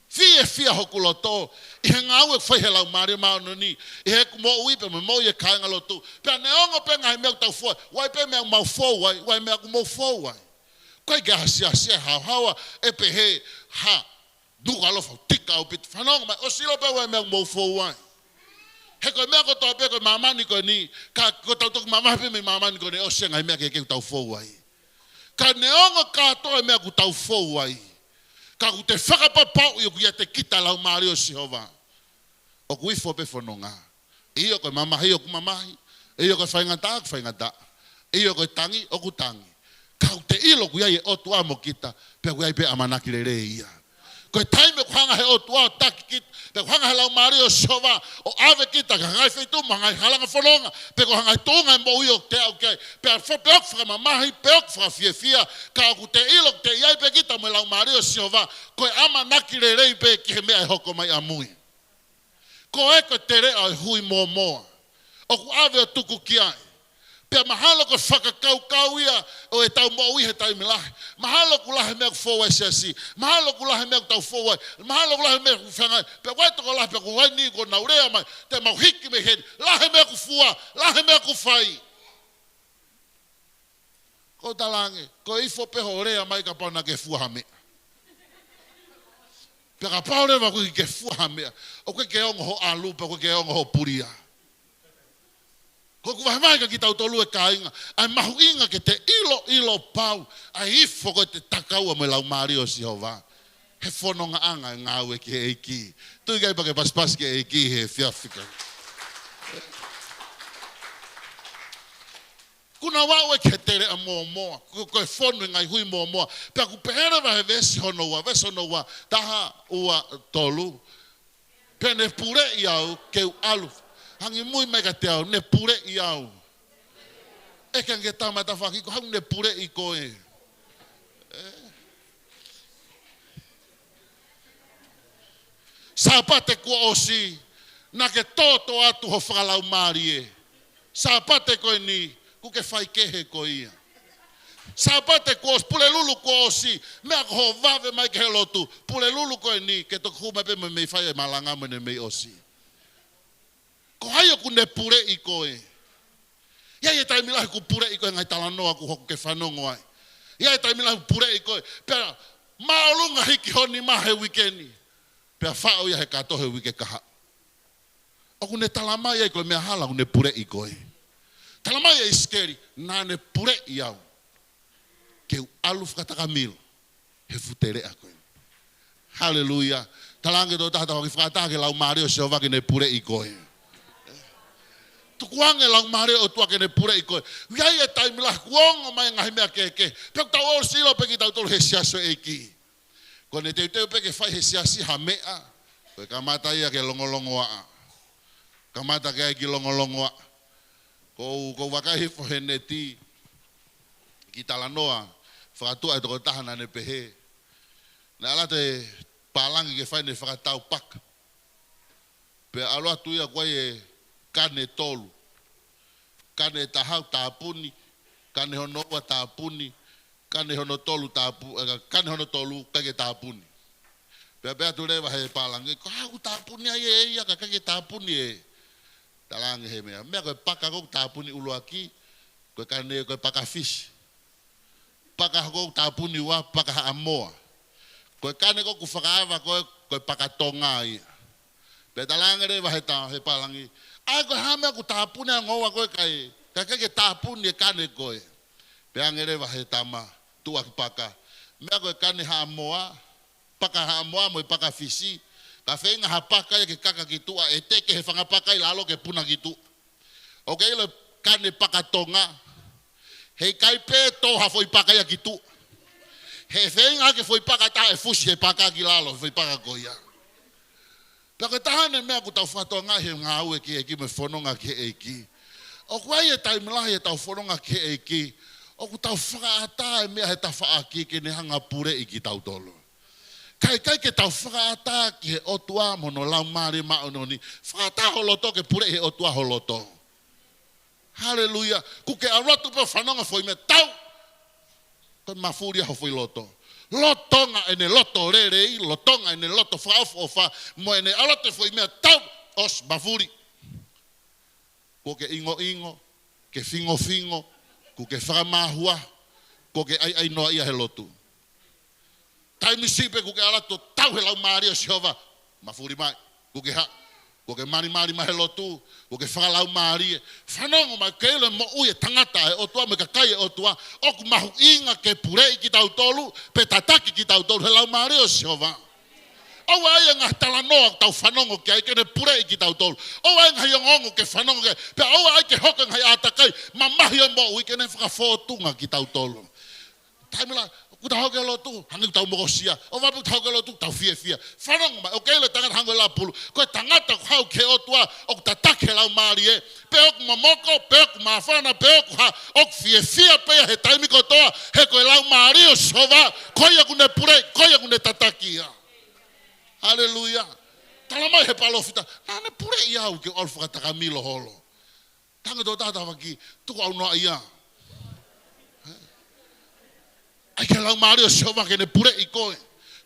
Fiefia hoku loto ʻi he ngāue ʻoku fai he Laumālie Māʻoniʻoni ʻi heʻeku moʻui pea mo e moʻui e kāinga lotu. Pea neongo pē ngaahi meʻa ʻoku tau fou ai, ʻoku ʻi ai pē meʻa ʻoku mau fou ai, ʻoku ʻi ai meʻa ʻoku mou fou ai. ʻOku ʻikai ke asiasi e haohaoa ʻe pehē ha nuka ʻaloʻofa ʻoku tika ʻaupito. Fanongo mai, ʻosi ʻilo pē ʻoku ʻi ai meʻa ʻoku mou fou ai. He ko e meʻa kotoa pē ko e māmani ko eni, ka ko ʻetau toki mamahi pē mei māmani ko eni, ʻosi e ngaahi meʻa kehekehe ʻoku tau fou ai. Ka neongo kātoa e meʻa ʻoku tau fou ai, ka ʻoku te fakapapauʻi ʻoku ʻiate kita e Laumālie ʻo Sihova. ʻOku ifo pē fononga. ʻIo ko e mamahi ʻoku mamahi. ʻIo ko e faingataʻa ʻoku faingataʻa. ʻIo ko e tangi ʻoku tangi. Ka ʻoku te ʻilo ʻoku ʻi ai e ʻOtua mo kita, pea ʻoku ʻi ai pē ʻamanaki lelei ia. Ko e taimi ʻoku hanga he ʻOtua ʻo taki kita, pea ʻoku hanga he Laumālie ʻo Sihova ʻo ʻave kita ki ha ngaahi feituʻu mo ha ngaahi halanga fononga, pe ko ha ngaahi tuʻunga e moʻui ʻoku te aʻu ki ai, pea fa-, pe ʻoku fakamamahi, pe ʻoku fakafiefia, ka ʻoku te ʻilo ʻoku te ʻi ai pē kita mo e Laumālie ʻo Sihova, ko e ʻamanaki lelei pē ki he meʻa ʻe hoko mai ʻamui. Ko e ko e teleʻa ʻo e hui mōmoa ʻoku ʻave ʻo tuku ki ai. Pea mahalo ko e fakakaukau ia ʻo ʻetau moʻui he taimi lahi. Mahalo ʻoku lahi e meʻa ʻoku fou ai e siasi. Mahalo ʻoku lahi e meʻa ʻoku tau fou ai. Mahalo ʻoku lahi e meʻa ʻoku fangai. Pea ʻoku ʻi ai e tokolahi pea ʻoku ʻi ai e niʻihi ʻoku nau lea mai, te mau hiki mei heni. Lahi e meʻa ʻoku fua. Lahi e meʻa ʻoku fai. ʻOku ou talaange, ko e ifo pē hoʻo lea mai kapau naʻá ke fua ha meʻa. Pea kapau leva ʻoku ʻikai ke fua ha meʻa, ʻoku ʻikai ke ongo hoʻo ʻalu, pea ʻoku ʻikai ke ongo hoʻo pulia. ʻOku ʻOku vahevahe kia kitautolu, ʻe kāinga, ʻa e mahuʻinga ke te ʻiloʻilo pau ʻa e ifo ko ē te takaua mo e Laumālie ʻo Sihova he fonongaʻanga e ngāue ki he ʻEiki. Tui ki ai pea ke pasipasi ki he ʻEiki he efiafi ko eni. Kuo nau aʻu ē ki he teleʻa mōmoa, ko, ko e fonu e ngaahi hui mōmoa. Pea ʻoku pehē leva he veesi hono ua, veesi hono ua, taha, ua, tolu. Pea ne puleʻi au ke u ʻalu. Hangē, mui mai kiate au, ne puleʻi au. ʻEke ange ki he tama ʻo tafaʻaki, ko hai ne puleʻi koe? Sāpate kuo ʻosi, naʻa ke tōtō atu ho fakalaumālie. Sāpate ko eni, kuo ke faikehe ko ia. Sāpate kuo ʻosi, Pulelulu kuo ʻosi, meʻa ko hoʻo vave mai ki he lotu, Pulelulu ko eni, ke toki hū mai pē mo e mei fai e malanga mo ʻene mei ʻosi. Ko hai ʻoku ne puleʻi koe? ʻI ai e taimi lahi kuo puleʻi koe he ngaahi talanoa kuo hoko ke fanongo ai. ʻI ai e taimi lahi kuo puleʻi koe. Pea māʻolunga hiki ho nima he uike ni. Pea faʻo ia he kato he uike kahaʻu. ʻOku ne talamai ai ko e meʻa hala ʻoku ne puleʻi koe. Talamai ʻe ʻIsikeli, naʻa ne puleʻi au ke u ʻalu fakatakamilo he fuʻu teleʻa ko ē. Haleluia. Talaange ki ho taha, tafaʻaki, fakataha ki he Laumālie ʻo Sihova ke ne puleʻi koe. Tukuange Laumālie ʻo e ʻOtua ke ne puleʻi koe. ʻI ai e taimi lahi kuo ongo mai e ngaahi meʻa kehekehe. Pea ʻoku tau ʻosi ʻilo pē kitautolu he siasi ʻo e ʻEiki. Ko ʻene teuteu pē ke fai he siasi ha meʻa, ko e kamata ia ke longolongoaʻa. Kamata ke ʻai ke longolongoaʻa. Ko u, ko u vakai hifo he neti, kiʻi talanoa fakatuʻa ʻe he tokotaha naʻa ne pehē, naʻe ʻalu atu e pālangi ke fai ʻene fakatau paka. Pea ʻalu atu ia ʻoku ʻi ai e kane ʻe tolu. Kane ʻe taha ʻoku tāpuni, kane hono ua tāpuni, kane hono tolu tāpu-, ē, kane hono tolu ʻikai ke tāpuni. Pea pehē atu leva ʻe he pālangi, ko e hā ʻoku tāpuni ai ʻe ia ka ʻikai ke tāpuni e, talaange he meʻa. Meʻa ko e paka ʻoku tāpuni ʻuluaki, ko e kane, ko e paka Fisi. Paka ʻoku tāpuni ua, paka Haʻamoa. Ko e kane ʻoku fakaava ko ē, ko e paka Tonga ia. Pea talaange leva ʻe he ta-, he pālangi, ʻa e ko e hā e meʻa ʻoku tāpuni ai e ongo ua ko ē kae, kae ʻikai ke tāpuni e kane ko ē? Pea talaange leva ʻe he tama tuʻuaki paka, meʻa ko e kane Haʻamoa, paka Haʻamoa mo e paka Fisi, ka feinga ha paka ia ke kaka ki tuʻa, ʻe teke ʻe he fanga paka ʻi lalo ke puna ki tuʻa. ʻOku ke ʻilo e kane paka Tonga, heʻikai pē tō ha foʻi paka ia ki tuʻa. He feinga hake foʻi paka ʻe taha ʻe fusi he paka ki lalo, foʻi paka ko ia. Pea ko e taha eni e meʻa ʻoku tau fakatokangaʻi he ngāue ki he ʻEiki mo e fononga ki he ʻEiki. ʻOku ʻi ai e taimi lahi ʻetau fononga ki he ʻEiki, ʻoku tau fakaʻatā e meʻa he tafaʻaki ke ne hanga ʻo puleʻi kitautolu. Kae ʻikai ke tau fakaʻatā ki he ʻOtua mo hono Laumālie Māʻoniʻoni. Fakaʻatā ho loto ke puleʻi ʻe he ʻOtua ho loto. Haleluia. Kuo ke ʻalu atu pē ʻo fanongo foʻi meʻa, tau. Ko e mafuli ʻa ho foʻi loto. Lolotonga ʻene loto lelei, lolotonga ʻene loto fakaʻofoʻofa, mo ʻene ʻalu atu e foʻi meʻa, tau, ʻosi mafuli. Kuo ke ʻingoʻingo, ke fingofingo, kuo ke fakamāhuʻa, kuo ke ʻaiʻainoaʻia he lotu. Taimi siʻi pē kuo ke ʻalu atu ʻo tau he Laumālie ʻo Sihova, mafuli mai, kuo ke haʻu, kuo ke malimali mai he lotu, kuo ke fakalaumālie. Fanongo mai, ke ʻilo e moʻui e tangata ʻa e ʻOtua mo e kakai ʻa e ʻOtua, ʻoku mahuʻinga ke puleʻi kitautolu, pe tataki kitautolu he Laumālie ʻo Sihova. ʻOua ʻe ʻai e ngaahi talanoa ʻoku tau fanongo ki ai ke ne puleʻi kitautolu. ʻOua ʻe ʻai e ngaahi ongoongo ke fanongo ki ai. Pea ʻoua ʻe ʻai ke hoko e ngaahi ʻātakai mamahi ʻo e moʻui ke ne fakafōtunga kitautolu. Taimi lahi, ʻoku tau haʻu ki he lotu, hangē ʻoku tau mokosia. ʻOua pē ʻoku tau haʻu ki he lotu, tau fiefia. Fanongo mai, ʻoku ke ʻilo e tangata hangē ko e lapulu. Ko e tangata ʻoku haʻu ki he ʻOtua, ʻoku tataki he Laumālie. Pe ʻoku momoko, pe ʻoku māfana, pe ʻoku hā, ʻoku fiefia pē ia he taimi kotoa, he ko e Laumālie ʻo Sihova, ko ia ʻoku ne puleʻi, ko ia ʻoku ne tataki ia. Haleluia. Talamai ʻe he palōfita, naʻa ne puleʻi au ke u ʻalu fakatakamilo holo. Talaange ki ho tafaʻaki, tuku ʻaunoa ia. ʻAi ke Laumālie ʻo Sihova ke ne puleʻi koe.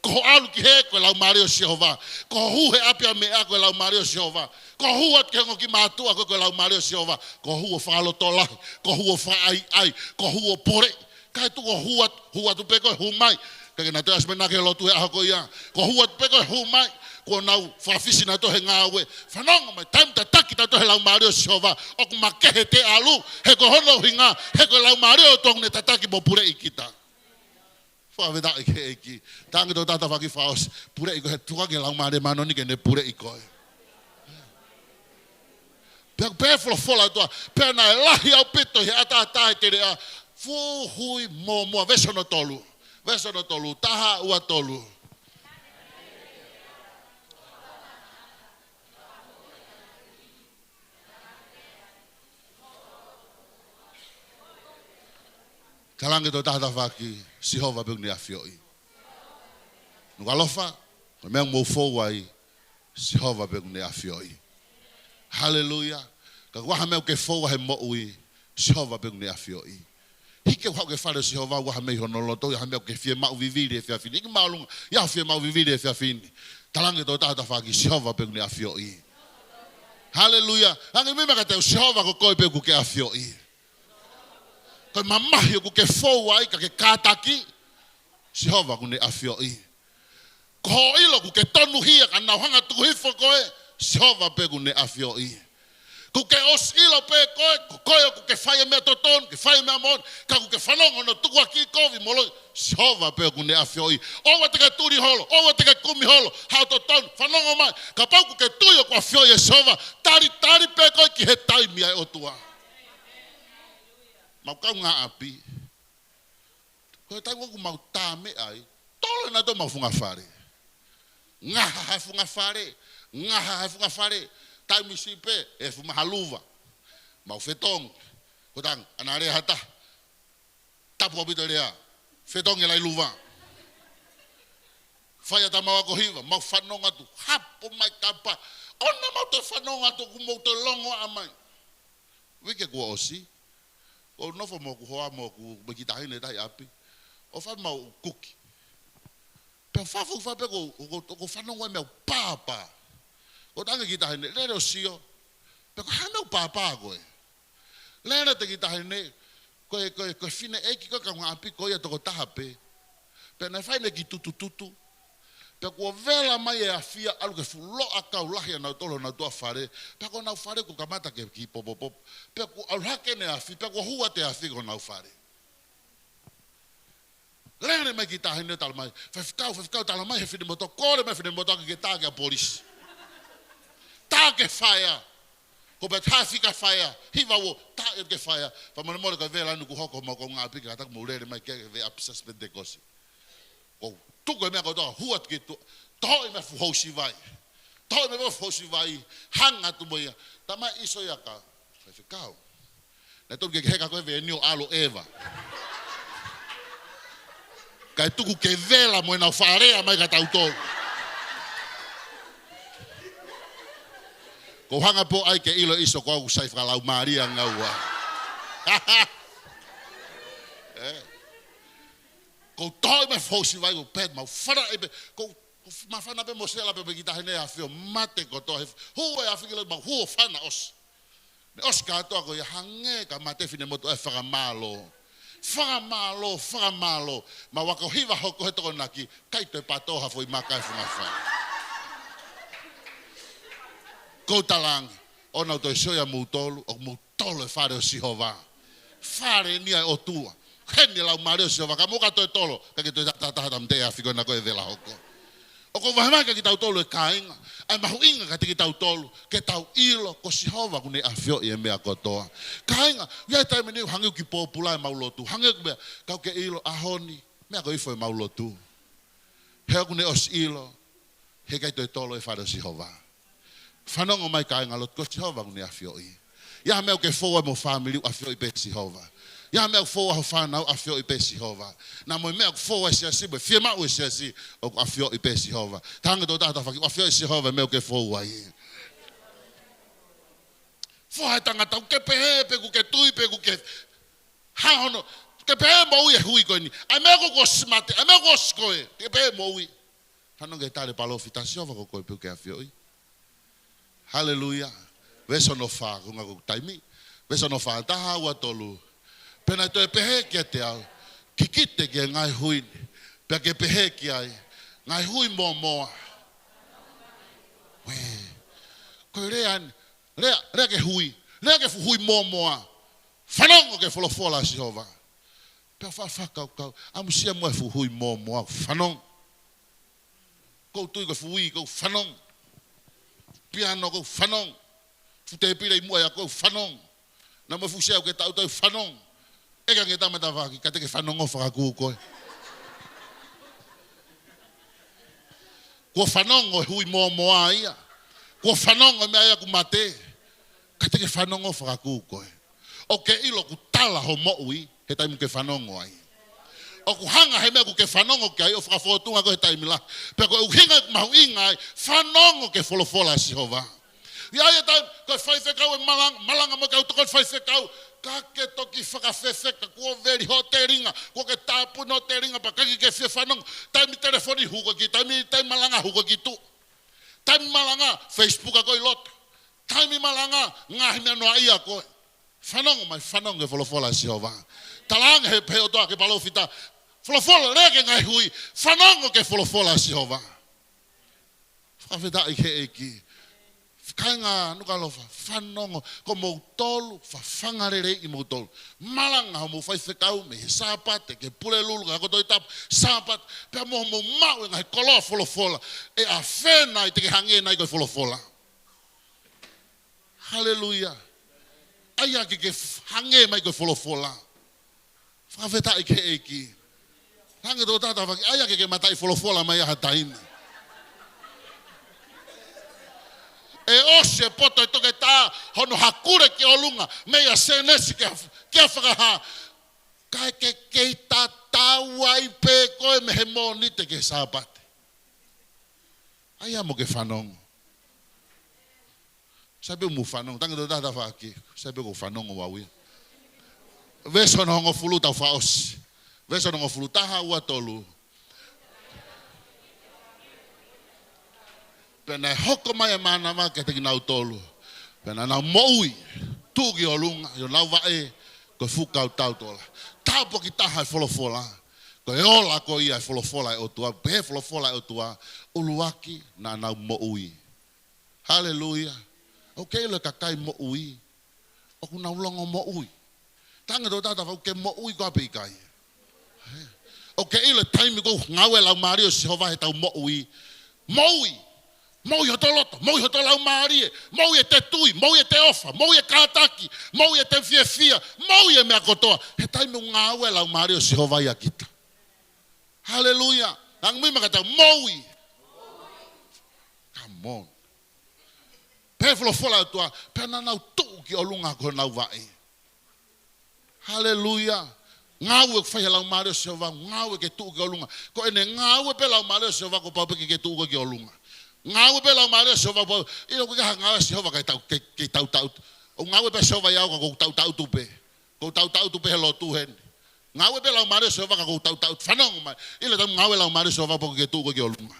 Ko hoʻo ʻalu ki hē, ko e Laumālie ʻo Sihova. Ko hoʻo hū he ʻapi ʻa meʻa, ko e Laumālie ʻo Sihova. Ko hoʻo hū atu ki he ongo kiʻi mātuʻa, ko e, ko e Laumālie ʻo Sihova. Ko hoʻo hū ʻo fakalotolahi, ko hoʻo hū ʻo fakaʻaiʻai, ko hoʻo hū ʻo pole. Kae tuku hoʻo hū atu, hū atu pē koe, hū mai. Kae ke na toe ʻasi mai na ki he lotu he ʻaho ko ia. Ko hoʻo hū atu pē koe, hū mai. Kuo nau fakafisi nautolu he ngāue. Fanongo mai, taimi tataki tautolu he Laumālie ʻo Sihova, ʻoku makehe te ʻalu, he ko hono ʻuhinga, he ko e Laumālie ʻo e ʻOtua ʻoku ne tataki mo puleʻi kita. Fakafetaʻi ki he ʻEiki. Talaange ki ho tafaʻaki fakaʻosi, puleʻi koe, tuku ki he Laumālie Māʻoniʻoni ke ne puleʻi koe. Pea, pea folofola ʻa e ʻOtua, pea naʻe lahi ʻaupito ʻi he ʻataʻatā ʻa e teleʻa, fuʻu hui mōmoa, veesi hono tolu. Veesi hono tolu, taha ua tolu. Talaange ki ho tafaʻaki, Sihova pē ʻoku ne ʻafioʻi. Nukuʻalofa, ko e meʻa ʻoku mou fou ai, Sihova pē ʻoku ne ʻafioʻi. Haleluia. Ka ʻoku ʻi ai ha meʻa ʻoku ke fou ai he moʻui, Sihova pē ʻoku ne ʻafioʻi. Hiki ʻo haʻu ki he fale ʻo Sihova, ʻoku ʻi ai ha meʻa ʻi hono loto, ʻi ai ha meʻa ʻoku ke fiemaʻu vivili he efiafi ni. ʻIkai māʻolunga, ʻi ai ha fiemaʻu vivili he efiafi ni. Talaange ki ho tafaʻaki, Sihova pē ʻoku ne ʻafioʻi. Haleluia. Hangē ko e meʻa ka te u, Sihova ko koe pē ʻoku ke ʻafioʻi. Ko e mamahi ʻoku ke fou ai ka ke kātaki, Sihova ʻoku ne ʻafioʻi. Ko hoʻo ʻilo ʻoku ke tonuhia ka nau hanga ʻo tuku hifo koe, Sihova pē ʻoku ne ʻafioʻi. ʻOku ke ʻosi ʻilo pē koe, ko koe ʻoku ke fai e meʻa totonu, ke fai e meʻa moʻoni, ka ʻoku ke fanongo hono tukuakiʻi kovi mo loi, Sihova pē ʻoku ne ʻafioʻi. ʻOua te ke tuli holo, ʻoua te ke kumi holo, haʻu ʻo totonu, fanongo mai, kapau ʻoku ke tui ʻoku ʻafioʻi ʻe Sihova, talitali pē koe ki he taimi ʻa e ʻOtua. Mau kaungāʻapi. Ko e taimi ʻoku mau tā meʻa ai, tolo nautolu homau funga fale. Ngaha he funga fale, ngaha he funga fale, taimi siʻi pē, ʻe fuʻu maha luva. Mau fetongi, ko e taimi, ʻa e lea ʻa ha taha, tapu ʻaupito e lea, fetongi e laʻi luva. Fai ʻa e tama ako hiva, mau fanongo atu, hapo mai kapa, ʻoua naʻa mau toe fanongo atu ʻoku mou toe longoaʻa mai. Uike kuo ʻosi, ʻoku ou nofo mo hoku hoa mo hoku, mo e kiʻi taʻahine ʻi ʻapi. ʻOku fai mai ʻoku kuki. Pea fafo fa pē ʻoku, ʻoku, ʻoku fanongo ai meʻa ʻoku pāpā. ʻOku talaange kiʻi taʻahine, lele ʻo sio. Pea ko e hā e meʻa ʻoku pāpā ko ē? Lele atu e kiʻi taʻahine, ko e, ko e, ko e fineʻeiki ko ē kaungāʻapi ko ia toko taha pē. Pea naʻe fai ʻene kiʻi tutututu. Pea kuo vela mai e afi ia ʻalu ke fuʻu loʻakau lahi ʻa nautolu honau tuʻa fale. Pea ko honau fale kuo kamata ke kiʻi popopopo. Pea kuo ʻalu hake ʻene afi, pea kuo hū atu e afi ki honau fale. Lele mai e kiʻi taʻahine ʻo talamai, faifekau, faifekau, talamai ʻe he finemotuʻa, kole mai e finemotuʻa ke tā ki he polisi. Tā ki he fire. Ko e pehē ʻe he fire, hiva ua, tā ia ki he fire. Fakamolemole ka vela ʻaneafi kuo hoko homau kaungāʻapi, kātaki mou lele mai ke, ke vela ʻapi Sasi Penitekosi. Ko e tuku e meʻa kotoa, hū atu ki tuʻa, tohoʻi mai e fuʻu housi vai. Tohoʻi mai e fuʻu housi vai, hanga atu mo ia. Talamai ʻe Iso ia ka, faifekau, naʻe tonu ke ke heka ko e veni ʻo ʻalu ʻeva. Kae tuku ke vela mo ʻenau fakalea mai kia tautolu. Ko e hanga pē ʻo ʻai ke ʻilo ʻe Iso ko au ʻoku sai fakalaumālie ange au. ʻE. Ko e tohoʻi mai e fuʻu housi vai, ko e pehē mau fala ʻe pē, ko, ko e māfana pē mo sela pē mo e kiʻi taʻahine ʻa e afi ʻo mate kotoa he, hū e afi ki loto mau hū ʻo fana ʻosi. Ne ʻosi kātoa ko ia hangē ka mate e finemotuʻa ʻo fakamālō. Fakamālō, fakamālō. Mau ako hiva hoko he Tokonaki, ʻikai toe pato ha foʻi maka he funga fale. Ko e talaange, ʻoua naʻa toe sio ia moutolu, ʻoku mou tolo e fale ʻo Sihova. Fale eni ʻa e ʻOtua. Heni e Laumālie ʻo Sihova, ka mou ka toe tolo, ka ke toe taha taha taha tamte e afi ko ena ko e vela hoko. ʻOku ou vahevahe kia kitautolu e kāinga, ʻa e mahuʻinga kiate kitautolu, ke tau ʻilo ko Sihova ʻoku ne ʻafioʻi e meʻa kotoa. Kāinga, ʻi ai e taimi ʻoku hangē ʻoku kiʻi pōpula ʻemau lotu, hangē ʻoku meʻa, ka ʻoku ke ʻilo ʻaho ni, meʻa ko e ifo ʻemau lotu. He ʻoku ne ʻosi ʻilo, he ʻikai toe tolo e fale ʻo Sihova. Fanongo mai kāinga lotu, ko Sihova ʻoku ne ʻafioʻi. ʻI ai ha meʻa ʻoku ke fou ai mo e fāmili, ʻoku ʻafioʻi pē ʻe Sihova. ʻI ai ha meʻa ʻoku fou ai ho fānau, ʻoku ʻafioʻi pē ʻe Sihova. Naʻa mo e meʻa ʻoku fou ai e siasi, mo e fiemaʻu e siasi, ʻoku ʻafioʻi pē ʻe Sihova. Talaange ki ho tafaʻaki, ʻoku ʻafioʻi ʻe Sihova e meʻa ʻoku ke fou ai. Foha e tangata, ʻoku ke pehē pē ʻoku ke tui pē ʻoku ke hā hono, ke pehē moʻui e hui ko eni. ʻA e meʻa ko ē kuo ʻosi mate, ʻa e meʻa ko ē kuo ʻosi ko ē, ke pehē moʻui. Fanongo ki he tali e palōfita, Sihova ko koe pē ʻoku ke ʻafioʻi. Haleluia. Veesi hono fā, ko e ngaahi taimi. Veesi hono fā, taha ua tolu. Pea naʻe toe pehē kiate au, kikite ki he ngaahi hui ni, pea ke pehē ki ai, ngaahi hui mōmoa. Ko e lea eni, lea, lea ke hui, lea ki he fuʻu hui mōmoa. Fanongo ki he folofola ʻa Sihova. Pea u faʻa fakakaukau, ʻamusia muʻa e fuʻu hui mōmoa, fanongo. Kou tui ko e fuʻu ui, kou fanongo. Piano, kou fanongo. Fuʻu tēpile ʻi muʻa ia, kou fanongo. Naʻa mo e fuʻu sea ʻoku ke taʻutaʻu, fanongo. ʻEke ange ki he tama ʻi tafaʻaki, ka te ke fanongo fakakū koe. Kuo fanongo e hui mōmoa ia. Kuo fanongo e meʻa ia ʻoku mate. Ka te ke fanongo fakakū koe. ʻOku ke ʻilo ʻoku tala hoʻo moʻui he taimi ʻoku ke fanongo ai. ʻOku hanga he meʻa ʻoku ke fanongo ki ai ʻo fakafōtunga koe he taimi lahi. Pea ko e ʻuhinga ʻoku mahuʻinga ai, fanongo ki he folofola ʻa Sihova. ʻI ai e taimi, ko e faifekau ʻe malanga, malanga mo e kau tokoni faifekau, ka ke toki fakafefeka, kuo veli hoʻo telinga, kuo ke tāpuni hoʻo telinga, pea ʻikai ke ke fie fanongo. Taimi telefoni hū koe ki, taimi, taimi malanga hū koe ki tuʻa. Taimi malanga, Facebook ʻa koe ʻi loto. Taimi malanga, ngaahi meʻa noaʻia ʻa koe. Fanongo mai, fanongo ki he folofola ʻa Sihova. Talaange he, he ʻOtua ki he palōfita, folofola, lea ki he ngaahi hui, fanongo ki he folofola ʻa Sihova. Fakafetaʻi ki he ʻEiki. Kāinga Nukuʻalofa, fanongo, ko moutolu, fafanga lelei ʻimoutolu. Malanga hoʻomou faifekau mei he Sāpate ki he Pulelulu, ki he ako Tohitapu, Sāpate, pea mo hoʻomou maʻu e ngaahi koloa folofola, ʻe ʻafē nai te ke hangē nai ko e folofola. Haleluia. ʻAi ke ke f-, hangē mai ko e folofola. Fakafetaʻi ki he ʻEiki. Hangē tokotaha tafaʻaki, ʻai ke ke mataʻi folofola mai ha taimi. ʻE ʻosi e poto ʻa e toketā hono hakule ki ʻolunga, meia Sēnesi ki he, ki he Fakahā. Kae ke kei tatau ai pē koe mei he Mōnite ki he Sāpate. ʻAi mo ke fanongo. Sai pē mou fanongo, tangi tō tata faki, sai pē ko fanongo wau ia. Veesi hono hongofulu tau fakaʻosi. Veesi hono hongofulu, taha, ua, tolu. Pea naʻe hoko mai e mānava kiate kinautolu. Pea naʻa nau moʻui, tuʻu ki ʻolunga, ʻi honau vaʻe, ko e fuʻu kau tautola. Tāpuaki taha e folofola, ko e ola ko ia e folofola e ʻOtua, pehē folofola e ʻOtua, ʻuluaki naʻa nau moʻui. Haleluia. ʻOku ke ʻilo e kakai moʻui, ʻoku nau longomoʻui. Tangi tō tata faki, ke moʻui koe pe ʻikai. ʻOku ke ʻilo e taimi ʻoku ngāue e Laumālie ʻo Sihova heʻetau moʻui. Moʻui. Moʻui hoto loto, moʻui hoto laumālie, moʻui ʻete tui, moʻui ʻete ʻofa, moʻui e kātaki, moʻui ʻete fiefia, moʻui e meʻa kotoa. He taimi ʻoku ngāue e Laumālie ʻo Sihova ʻia kita. Haleluia. Ngāue mai ka tau moʻui. Come on. Pehē folofola e ʻOtua, pea naʻa nau tuʻu ki ʻolunga ko honau vaʻe. Haleluia. Ngāue ʻoku fai he Laumālie ʻo Sihova, ngāue ke tuʻu ki ʻolunga. Ko ʻene ngāue pē Laumālie ʻo Sihova kuo pau pē ke ke tuʻu koe ki ʻolunga. Ngāue pē Laumālie ʻo Sihova pau. ʻIlo ko e hā e ngāue ʻa Sihova kae tau, ke, ke tau tau. ʻOku ngāue pē Sihova ʻia au ka ʻoku ou tautau tupe. ʻOku ou tautau tupe he lotu heni. Ngāue pē Laumālie ʻo Sihova ka ʻoku ou tautau. Fanongo mai. ʻIlo e taimi ngāue e Laumālie ʻo Sihova pau ke tuʻu koe ki ʻolunga.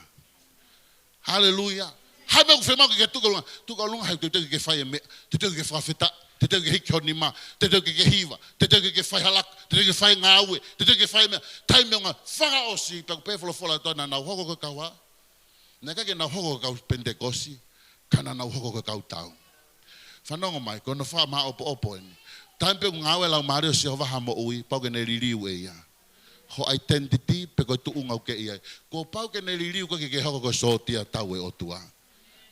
Haleluia. Hā e meʻa ʻoku fiemaʻu ke ke tuʻu ki ʻolunga? Tuʻu ki ʻolunga he teuteu ke ke fai e meʻa. Teuteu ke ke fakafetaʻi. Teuteu ke ke hiki ho nima. Teuteu ke ke hiva. Teuteu ke ke fai ha laka. Teuteu ke ke fai e ngāue. Teuteu ke ke fai e meʻa. Taimi ʻoku fakaʻosi, pea ʻoku pehē folofola ʻa e ʻOtua naʻa nau hoko ko e kau hā? Naʻe ʻikai ke nau hoko ko e kau Penitekosi, ka naʻa nau hoko ko e kau tau. Fanongo mai, ko hono fakamāʻopoʻopo eni. Taimi pē ʻoku ngāue e Laumālie ʻo Sihova ha moʻui, pau ke ne liliu ʻe ia ho identity pe ko e tuʻunga ʻoku ke ʻi ai. Kuo pau ke ne liliu koe ke ke hoko ko e sōtia tau e ʻOtua.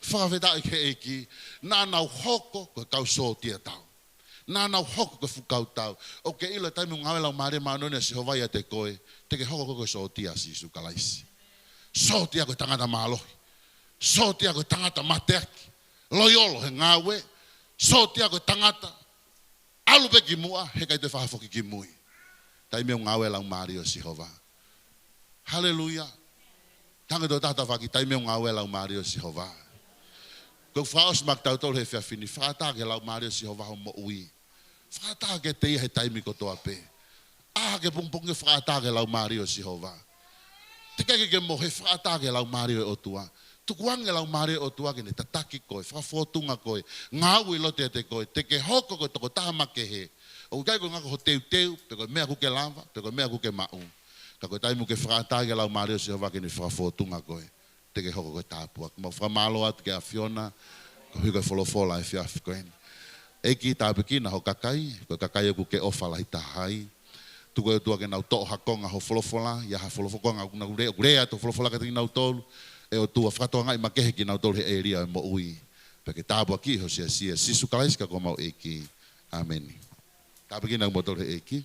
Fakafetaʻi ki he ʻEiki, naʻa nau hoko ko e kau sōtia tau. Naʻa nau hoko ko e fuʻu kau tau. ʻOku ke ʻilo e taimi ʻoku ngāue e Laumālie Māʻoniʻoni ʻa Sihova ʻiate koe, te ke hoko ko e sōtia ʻa Sīsū Kalaisi. Sōtia ko e tangata mālohi. Sōtia ko e tangata mateaki. Loiolo he ngāue. Sōtia ko e tangata ʻalu pē ki muʻa, he ʻikai toe fakafoki ki mui. Taimi ʻoku ngāue e Laumālie ʻo Sihova. Haleluia. Tangi tō tata faki, taimi ʻoku ngāue e Laumālie ʻo Sihova. Ko e fakaʻosi maʻa kitautolu he efiafi ni, fakaʻatā ki he Laumālie ʻo Sihova hoʻo moʻui. Fakaʻatā kiate ia he taimi kotoa pē. ʻAhake pongipongi ʻo fakaʻatā ki he Laumālie ʻo Sihova. Teʻeki ai ke ke mohe, fakaʻatā ki he Laumālie ʻo e ʻOtua. Tukuange e Laumālie ʻo e ʻOtua ke ne tataki koe, fakafōtunga koe, ngāue ʻi loto ʻiate koe, te ke hoko ko e tokotaha makehe. ʻOku ʻikai ko e ngata ho teuteu, pe ko e meʻa ʻoku ke lava, pe ko e meʻa ʻoku ke maʻu. Ka ko e taimi ʻoku ke fakaʻatā ki he Laumālie ʻo Sihova ke ne fakafōtunga koe, te ke hoko ko e tāpuaki. Mau fakamālō atu ki he ʻAfiona, Ko e hiko e folofola ʻa e efiafi ko eni. ʻEiki, tāpuekina ho kakai, ko e kakai ʻoku ke ʻofa lahi taha ai. Tuku ʻe ʻOtua ke nau toʻo ha konga ho folofola, ʻi ai ha folofola konga ʻoku nau lea, ʻoku lea atu ho folofola kiate kinautolu, ʻe ʻOtua fakatokangaʻi makehe kinautolu he ʻēlia ʻo e moʻui. Pea ke tāpuakiʻi ho siasi, ʻia Sīsū Kalaisi ko homau ʻEiki. ʻĀmeni. Tāpuekina kimoutolu he ʻEiki.